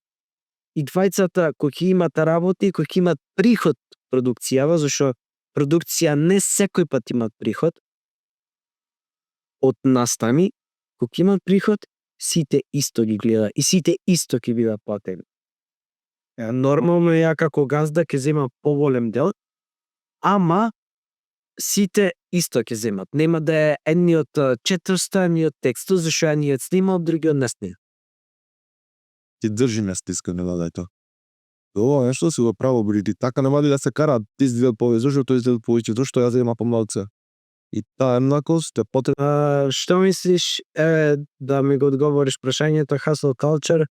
И двајцата кои ќе имат работи, кои ќе имат приход продукцијава, зашто продукција не секој пат имат приход од настани, кои ќе имат приход, сите исто ги гледа и сите исто ќе бидат платени. Нормално ја како газда ќе земам поголем дел, ама сите исто ќе земат. Нема да е едниот 400, едниот текстот, зашто едниот снимал, другиот не снима. Ти држи ме стискане, да тоа. Ова нешто си го право бриди. Така нема ли да се кара, ти си дел повеќе, зашто тој си дел повеќе, зашто јас имам помалце. И таа еднакост е потребна. Што мислиш, да ми го одговориш прашањето hustle culture,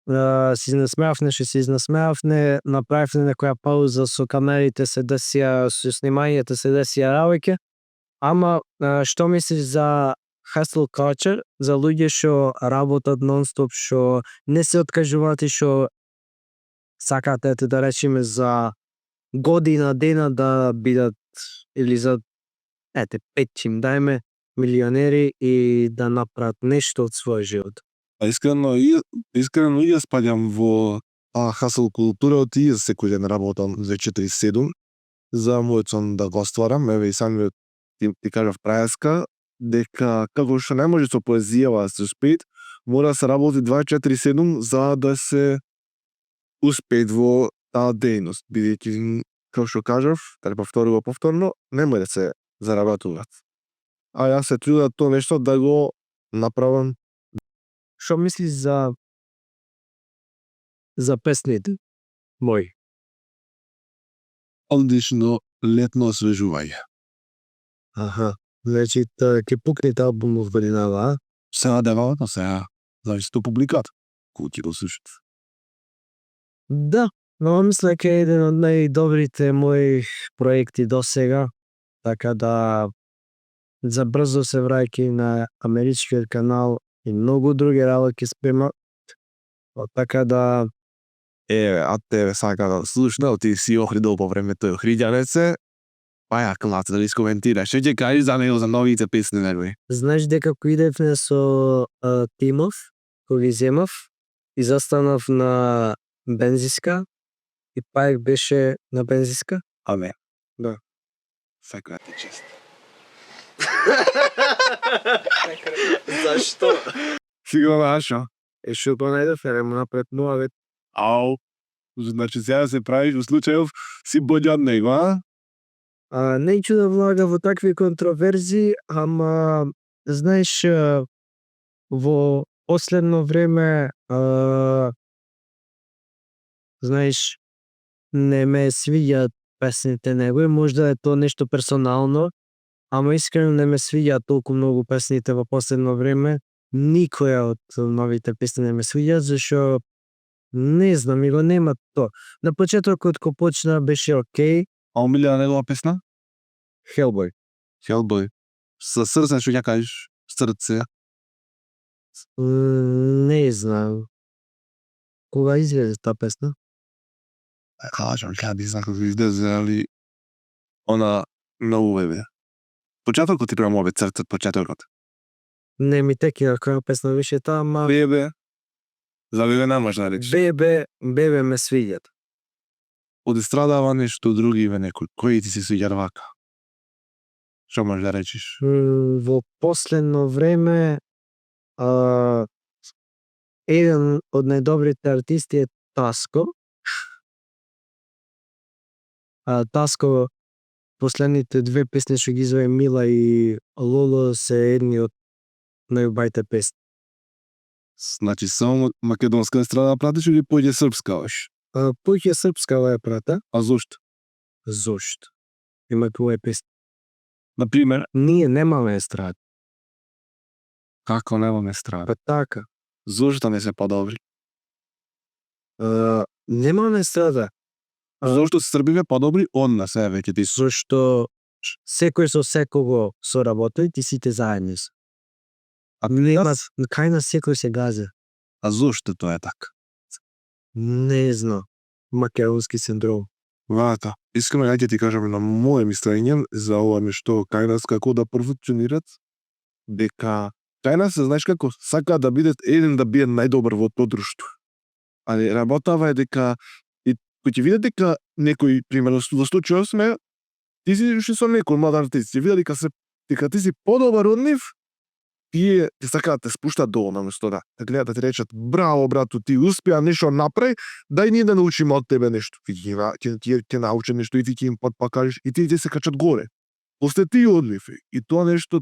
се изнасмеавне, направивме некоја пауза со камерите, се десија, со снимањето се десија работи, ама што мислиш за hustle culture, за луѓе што работат нон-стоп, што не се откажуваат и што сакаат, ете да речеме, за година дена да бидат, или за 5 им дајме милионери и да направат нешто од својот живот. Искрено и јас спаѓам во хасл култура, и јас секој ден работам за 4/7 за мојот сон да го остварам. Еве и самиот ти кажав прајаска дека како што не може со поезија да се успеет, мора да се работи 24/7 за да се успеет во таа дејност, бидејќи како што кажав, каде повторно, не може да се заработуваат. А јас се трудам тоа нешто да го направам. Што мислиш за песните мои? Одлично летно освежување. Аха, значи ќе пукнете албумов годинава, а? Се надевават, но сега зависи од публиката, кој ќе го слушат. Да, но мисля дека е еден од најдобрите мои проекти до сега, така да забрзо се враќајќи на америчкиот канал и многу други работи спрема, така да Еве, а тебе сака да слушнал, ти си Охридол по времето Охриѓанеце, па ја клац да искоментираш. Што ќе кажеш за него, за новите песни негови? знаеш дека кој идевме со Тимов, кој ги земав, и застанав на бензиска, и паек беше на бензиска. Аме. Да. Секоја ти чест. Зашто? Сигурно нашо. Што го најдов, му напред нова. Ау. Значи сега се правиш во случајов си боља од него, а? Неќу да влага во такви контроверзи, ама знаеш, во последно време знаеш, не ме свиѓаат песните негови, можда е тоа нешто персонално, ама искрено не ме свиѓаат толку многу песните во последно време. Никоја од новите песни не ме свиѓаат, зашто не знам, и го нема тоа. На почетокот кога почна беше окей, А омилена негова песна? Hellboy. Hellboy. Со срце што ќе кажеш? Срце. Не знам. Кога излезе таа песна? Кажам, не знам како излезе, али она многу бебе. Почетокот ти према обе срце, почетокот. Не ми текира која песна беше таа, ама Бебе. За бебе не можеш да речеш. бебе ме свиѓат. Од естрадава нешто други ве некој. Кој ти се свиѓа вака? Што можеш да речеш? Во последно време еден од најдобрите артисти е Таско. Таско последните две песни што ги извади Мила и Лоло се едни од најубавите песни. Значи само македонска естрада пратиш или поќе српска ош? Поќе српска ја прата. А зошто? Зошто? Има твоја песни. Например, Ние немаме естрада. како немаме естрада? Па така. Зошто не се подобри? Немаме естрада. Зошто србиве подобри од нас, веќе ти се. Зашто секој со секого соработи, ти сите заедни се. А Нема, кај на секој се газа. А зошто тоа е така? Не знам. Македонски синдром. Вака, искрено ја ќе ти кажам на моје мислење за ова нешто кај нас како да профункционират, дека кај нас се знаеш како сака да биде еден да биде најдобар во тоа друштво. Али работава е дека и кој ќе види дека некој примерно во случајот сме ти си уште со некој млад артист, ќе види дека ти си подобар од нив, тие ќе сакаат да те спуштат долу наместо да гледат да ти речат браво брато, ти успеа нешто направи, дај ние да научиме од тебе нешто. Ти ќе научи нешто и ти ќе им покажеш и тие се качат горе. После ти од нив. И тоа нешто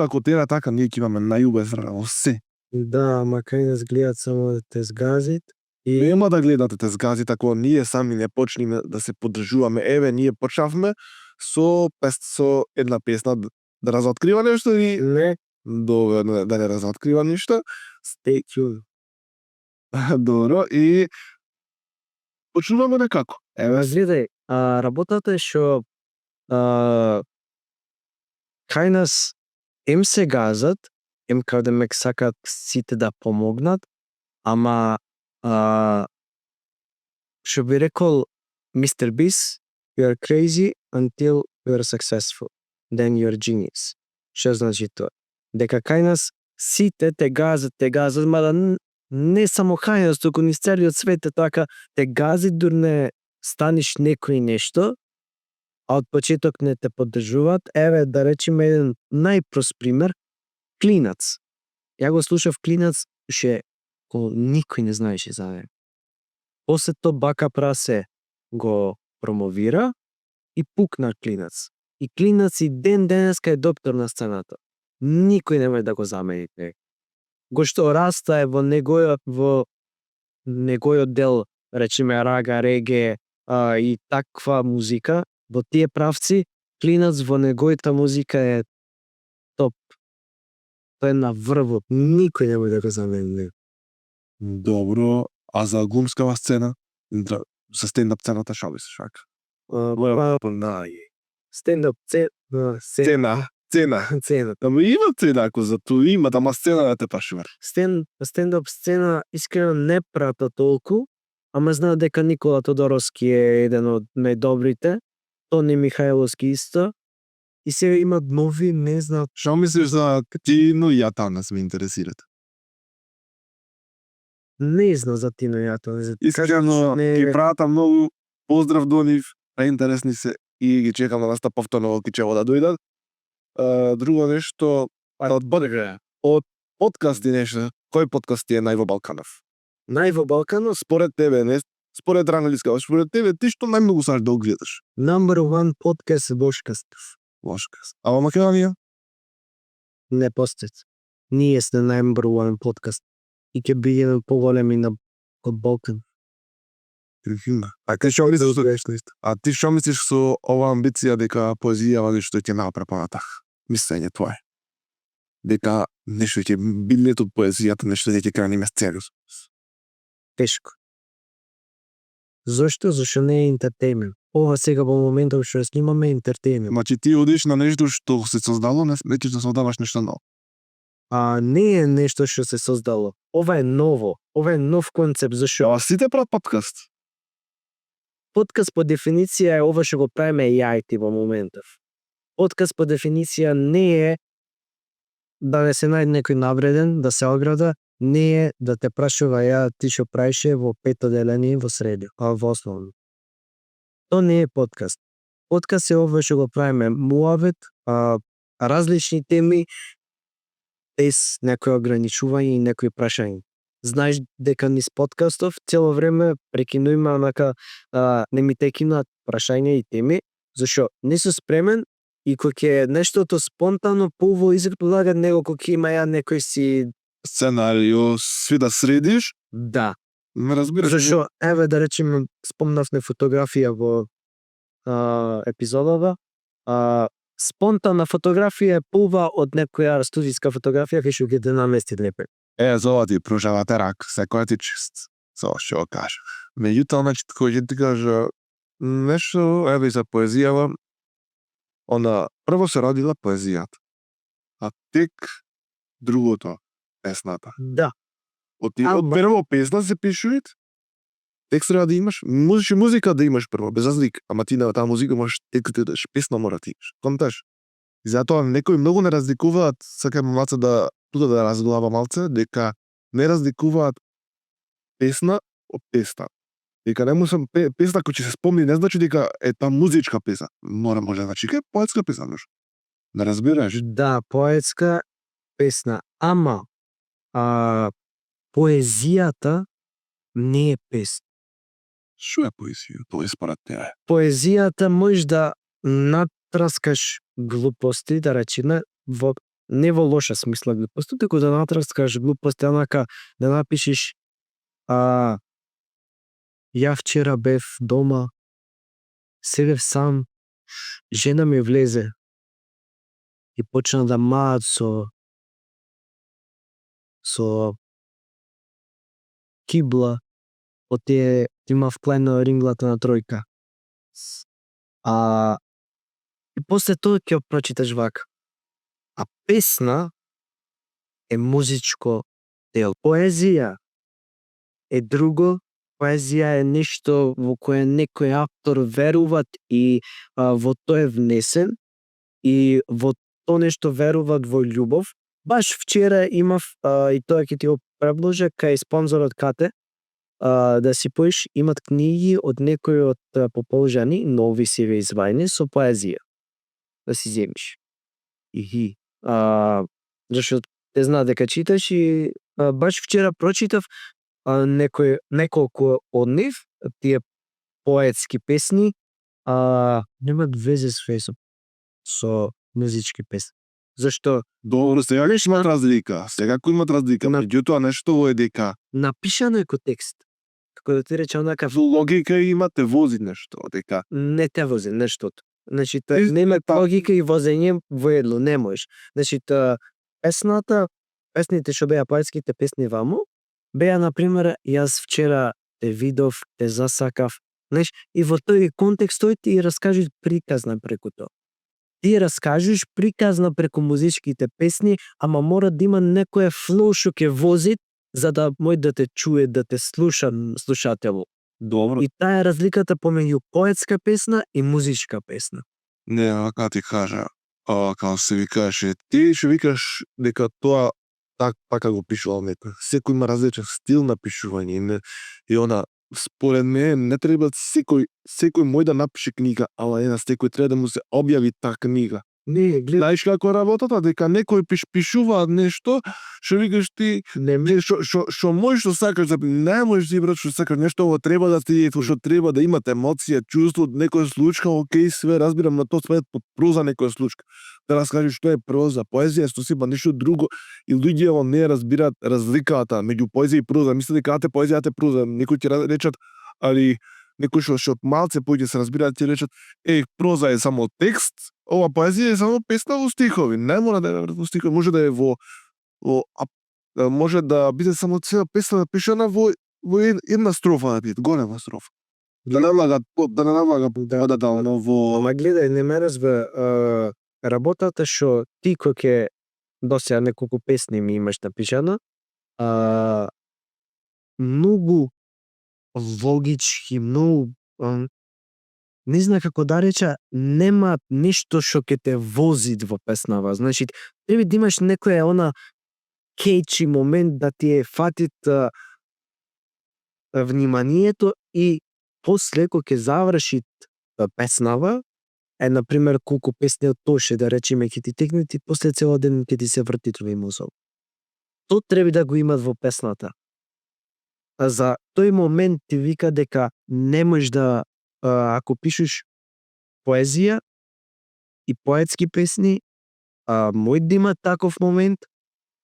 ако тера така ние ќе имаме најубава во се. Да, ама кај нас гледат само да те сгазит И Нема да гледате те згази, тако ние сами не почниме да се поддржуваме. Еве, ние почнавме со една песна да разоткрива нешто или не, добро, да не разоткрива ништо. stay tuned. Добро, и почнуваме некако. Еве, Гледај, работата е што кај нас ем се газат, ем каде мек сакаат сите да помогнат, ама што би рекол Mr. Beast, you are crazy until you are successful. Then you are genius. Што значи тоа? Дека кај нас сите те газат, мада не само кај нас, туку низ целиот свет е така, те гази дур не станиш некој нешто, а од почеток не те поддржуваат. Еве, да речеме еден најпрост пример, Клинац. Ја го слушав Клинац, ше никој не знаеше за него. После тоа Бака Прасе го промовира и пукна Клинац. И Клинац и ден денеска е доктор на сцената. Никој не може да го замени него. Го што раста е во негојот дел, речеме рага, реге и таква музика, во тие правци, Клинац во негојата музика е топ. Тој е на врвот, никој не може да го замени него. добро, а за глумскава сцена, за стендап сцената шо мислиш вака? Стендап Цена. цена. Ама има цена, ако за тоа има, ама сцена да те пашувар. Стендап сцена искрено не прата толку, ама знаат дека Никола Тодоровски е еден од најдобрите, Тони Михајловски исто, и сега имат нови, не знаат. Шо мислиш за Тино и Јатанас ме интересират? Не знам за Тино Јатанас. Искрено, ги пратам многу поздрав до нив, преинтересни се и ги чекам да настап повторно во Кичево да дојдат. Друго нешто, од подкасти нешто, кој подкаст ти е нај во Балканов? Нај во Балканот, Според тебе, не според Рангалиска, според тебе, ти што најмногу сакаш да го гледаш? number one подкаст е Бошкастов. Лошкас. А во Македонија? Не постец. Ние сме number one подкаст. И ќе бидеме поголеми од Балкан. А ти што мислиш? А ти што мислиш со ова амбиција дека поезијава нешто ќе направи понатак? Мислење твое. Дека нешто ќе бидне од поезијата, нешто ќе крени месцелус. Тешко. Зошто? Зашто не е ентертеймент. Ова сега во моментот што снимаме е ентертеймент. Значи ти одиш на нешто што се создало, не веќе да создаваш нешто ново. Не е нешто што се создало. Ова е ново. Ова е нов концепт. Зашо? А сите прават подкаст. Подкаст по дефиниција е ова што го правиме ја и ти во моментов. Подкаст по дефиниција не е да не се најде некој навреден, да се ограда, не е да те прашува ја ти што правише во пето деление во средо, а во основно. Тоа не е подкаст. Подкаст е ова што го правиме муавет, различни теми, без некои ограничување и некои прашања. Знаеш дека низ подкастов цело време прекинуваме, онака не ми текинат прашања и теми, зашо не сум спремен и кога ќе нештото спонтано поубаво изгледа него кога ќе има ја некој си Сценарио, сви да средиш, да. ме разбираш. Зашо еве да речеме спомнавме фотографија во епизодава, спонтанна фотографија е поубава од некоја студиска фотографија кај што ќе те намести лепе. За ова ти пружавате рак, секоја ти чест. Со што го кажа. Меѓутоа, значи, кој ќе ти кажа нешто, еве за поезијава, она прво се родила поезијата, а тек другото, песната. Да. Од Ама- прво песна се пишуваат, текст треба да имаш, музика да имаш прво, без разлика, ама ти на таа музика можеш текст да дадеш, песна мора да имаш. Конташ? И затоа некои многу не разликуваат, сакам малце да тука да разглава малце, дека не разликуваат песна од песна. Дека не мусам песна кој ќе се спомни, не значи дека е таа музичка песна. Може да значи дека е поетска песна, нешто. Не разбираш? Да, поетска песна, ама поезијата не е песна. Што е поезија? Тоа е според тебе. Поезијата можеш да натраскаш глупости, да речеме, не во лоша смисла глупости, туку да натраскаш глупости, онака да напишеш Ја вчера бев дома, седев сам, жена ми влезе и почна да маат со кибла, од тие има вклено ринглата на тројка. И после тоа ќе прочиташ вака. А песна е музичко дел. Поезија е друго. Поезија е нешто во кое некој автор веруваат и во тоа е внесен и во тоа нешто веруваат во љубов. Баш вчера имав и тоа ќе ти го предложа кај спонзорот Кате да си поиш, имат книги од некои од пополжани нови сиви извајни со поезија. Да си земиш. Зашто те знае дека читаш и баш вчера прочитав неколку од нив, тие поетски песни, немаат везе со музички песни. Зашто Добро, сега ќе имат разлика. Секако имат разлика. Меѓутоа нешто е дека напишано е ко текст. Како да ти рече онака логика има те вози нешто, дека не те вози нештото. Значи, нема логика и возење воедно, не можеш. Значи, песните што беа поетските песни ваму, беа, например, јас вчера те видов, те засакав, знаеш, и во тој контекст тој ти раскажи приказна преку тоа. Ти раскажеш приказна преку музичките песни, ама мора да има некој флоу што ќе вози, за да може да те чуе, да те слуша слушателот. добро. И таа е разликата помеѓу поетска песна и музичка песна. Не, вака ти кажа, како се викаше, ти ќе викаш дека тоа така го пишувал некој. Секој има различен стил на пишување и она според мене не треба секој може да напише книга, ала една секој треба да му се објави таа книга. Не, гледај, Знаеш како е работата, дека некој пишува нешто, што викаш ти, што можеш што сакаш да не можеш да брат што сакаш нешто, ово треба да ти што треба да имате емоција, чувство, некоја случка, окей, све разбирам, на тоа све под проза некоја случка. Да раскажеш што е проза, поезија што сипа нешто друго и луѓето не разбираат разликата меѓу поезија и проза. Мислат дека поезија е проза, некои ќе речат, али некои што малце поќе се разбираат ќе речат, проза е само текст, ова поезија е само песна во стихови. Не мора да е во стихови, може да е може да биде само цела песна напишана во една строфа да биде, голема строфа. Да не влага во ама гледај, не ме разбра, работата што ти кој ќе досега неколку песни ми имаш напишано, многу логички, многу не знам како да реча, нема нешто што ќе те вози во песнава. Значи, треба да имаш некоја она кетчи момент да ти е фатит вниманието и после кога ќе заврши песнава, например, колку песни од Тоше, да речеме, ќе ти текнат и после цел ден ќе ти се врти твој мозок. Тоа треба да го имат во песната. За тој момент ти вика дека не можеш да, ако пишеш поезија и поетски песни, може да има таков момент,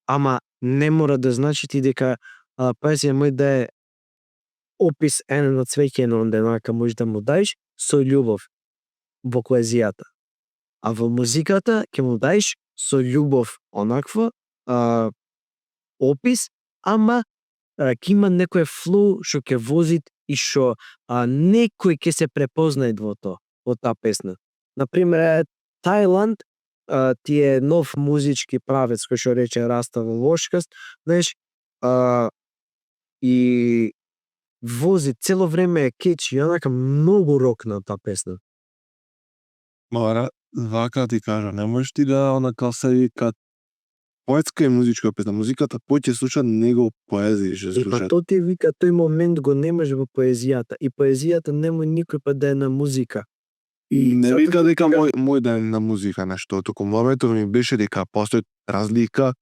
ама не мора да значи ти дека поезија може да е опис еден од свеќено онака може да му даеш со љубов во поезијата. А во музиката ќе му даеш со љубов онаква опис, ама ќе има некој флоу што ќе возит и што некој ќе се препознае во тоа, во таа песна. Например, Тајланд ти е нов музички правец кој што рече Раста во Лошкаст, знаеш, и вози цело време е кетчи, и онака многу рок на таа песна. Мора, вака ти кажа, не можеш ти да онака се вика поетска и музичка песна. Музиката поќе слуша него поезија што И па слуша. тоа ти вика, тој момент го немаш во поезијата. И поезијата нема никој пат да е на музика. Не затоа вика ти дека кажам, мој да е на музика нешто, туку моментот ми беше дека постои разлика,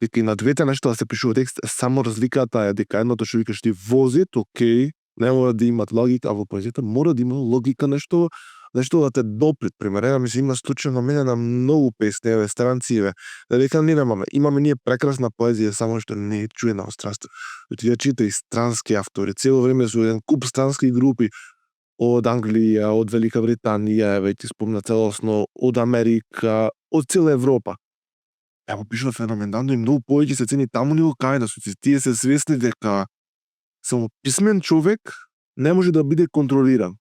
дека и на двете нешто да се пишува текст, само разликата е дека едното што викаш ти возит, окей, не мора да имат логика, а во поезијата мора да има логика нешто, нешто да те допред, пример, ева ми се има случај на мене на многу песни, еве, странци, еве, дека ние имаме ние прекрасна поезија, само што не е чуена од странство. Ти ја чита и странски автори, цело време со еден куп странски групи, од Англија, од Велика Британија, еве ти спомна целосно, од Америка, од цела Европа. Ево пишува феноменално и многу повеќе се цени таму ниво кај да се тие се свесни дека само писмен човек не може да биде контролиран.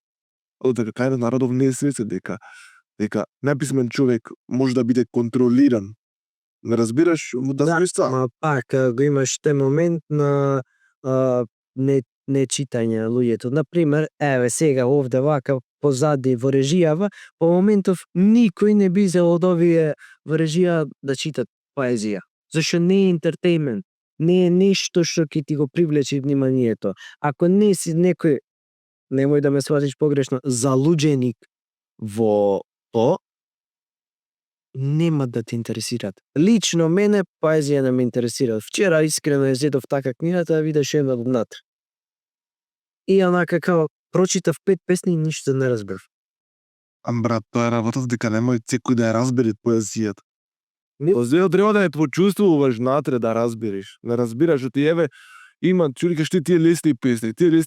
Дека кај народов не е свесен дека неписмен човек може да биде контролиран. Не разбираш да знаеш това? Ма пак го имаш те момент на не читање луѓето. Например, еве сега овде вака позади во режијава, по моментов никој не би зел од овие во режија да читат поезија. Зашто не е ентертејмент, не е нешто што ќе ти го привлече вниманието. Ако не си некој, немој да ме сватиш погрешно, залуѓеник во то, нема да те интересираат. Лично мене поезија не ме интересира. Вчера искрено ја зедов така книгата да видиш една внатре. И онака као прочитав 5 песни и ништо не разбрав. Брат, тоа е работа дека немој секој да ја разбере поезијата. Не- Поезијата треба да ја почувствуваш натре да разбереш. Не разбираш, ти еве има чули што тие лесни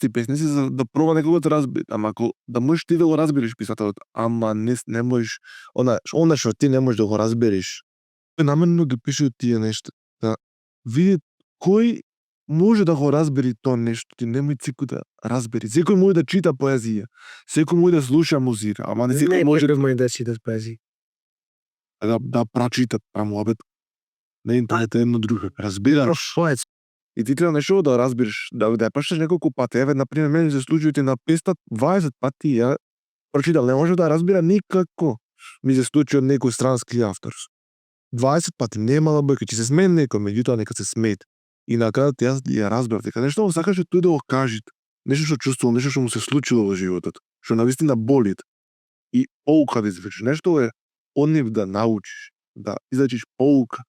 песни се за да проба некој да разбере. Ама ако да можеш ти да го разбереш писателот, ама не можеш она што ти не можеш да го разбереш. Тој намерно ги пише тие нешта да види кој може да го разбери тоа нешто, ти немој секој да разбери. Секој може да чита поезија, секој може да слуша музика, ама не секој може може да читат поезија. да прочита прамуабет. Не интернет е едно друго. Разбираш? Поет. И ти треба нешто да разбереш, да ја прочиташ неколку пати. Еве, например, мене се случајте на 520 пати ја прочитал, не може да разбира никако. Ми се случи од некој странски автор. 20 пати немала бајка, ќе се смее некој, меѓутоа нека се смеет. И на крајот јас ја разбрав дека нешто му сакаше тој да го каже, нешто што чувствувал, нешто што му се случило во животот, што навистина болит. И поука да извлечеш, нешто е од нив да научиш, да извлечеш поука.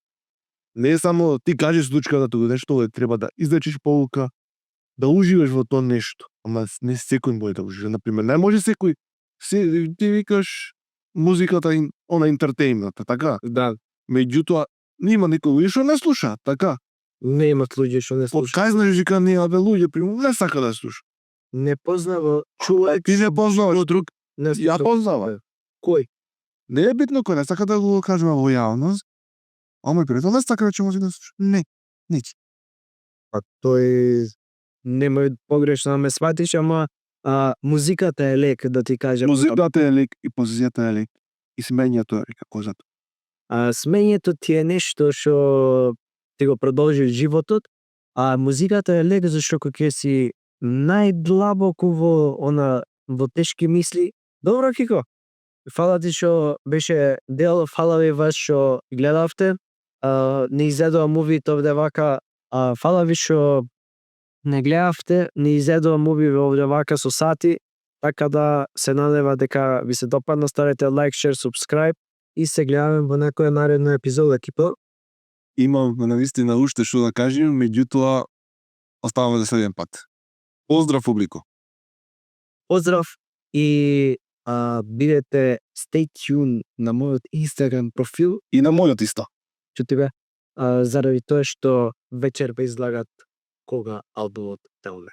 Не е само ти кажеш случката, туку нешто е треба да извлечеш поука, да уживаш во тоа нешто. Ама не секој може да ужива. Например, не може секој ти викаш музиката она ентертејнмент, така? Да, Меѓутоа, нема некој луѓе што не слуша, така? не имат луѓе што не Од слушаат. кај знаеш дека нема бе луѓе, примерно, не сака да слуша. Не познава човек. Ти не познаваш друг, Не ја познава. Кој? Не е битно кој не сака да го кажеме во јавност. А мој пријател не сака да може да слуша. Не, нити. А тој немој погрешно да ме сватиш, ама музиката е лек да ти кажам. Музиката е лек и позицијата е лек. И смењето е како зато. Смењето ти е нешто што ти го продолжи животот, а музиката е лек зашто кога ќе си најдлабоко во тешки мисли. Добро, Кико. Фала ти што беше дел, фала ви вас што гледавте. Не изедува мувито овде вака. Фала ви што не гледавте, не изедува муви овде вака со сати, така да се надева дека ви се допадна, ставете лайк, шер, субскрайб и се гледаме во некоја наредна епизода, Кипо. Имам навистина уште што да кажем, меѓутоа оставаме за следен пат. Поздрав, публико. Поздрав и бидете stay tuned на мојот Instagram профил, И на мојот исто. чути заради тоа што вечер ве излагат кога албумот те оде.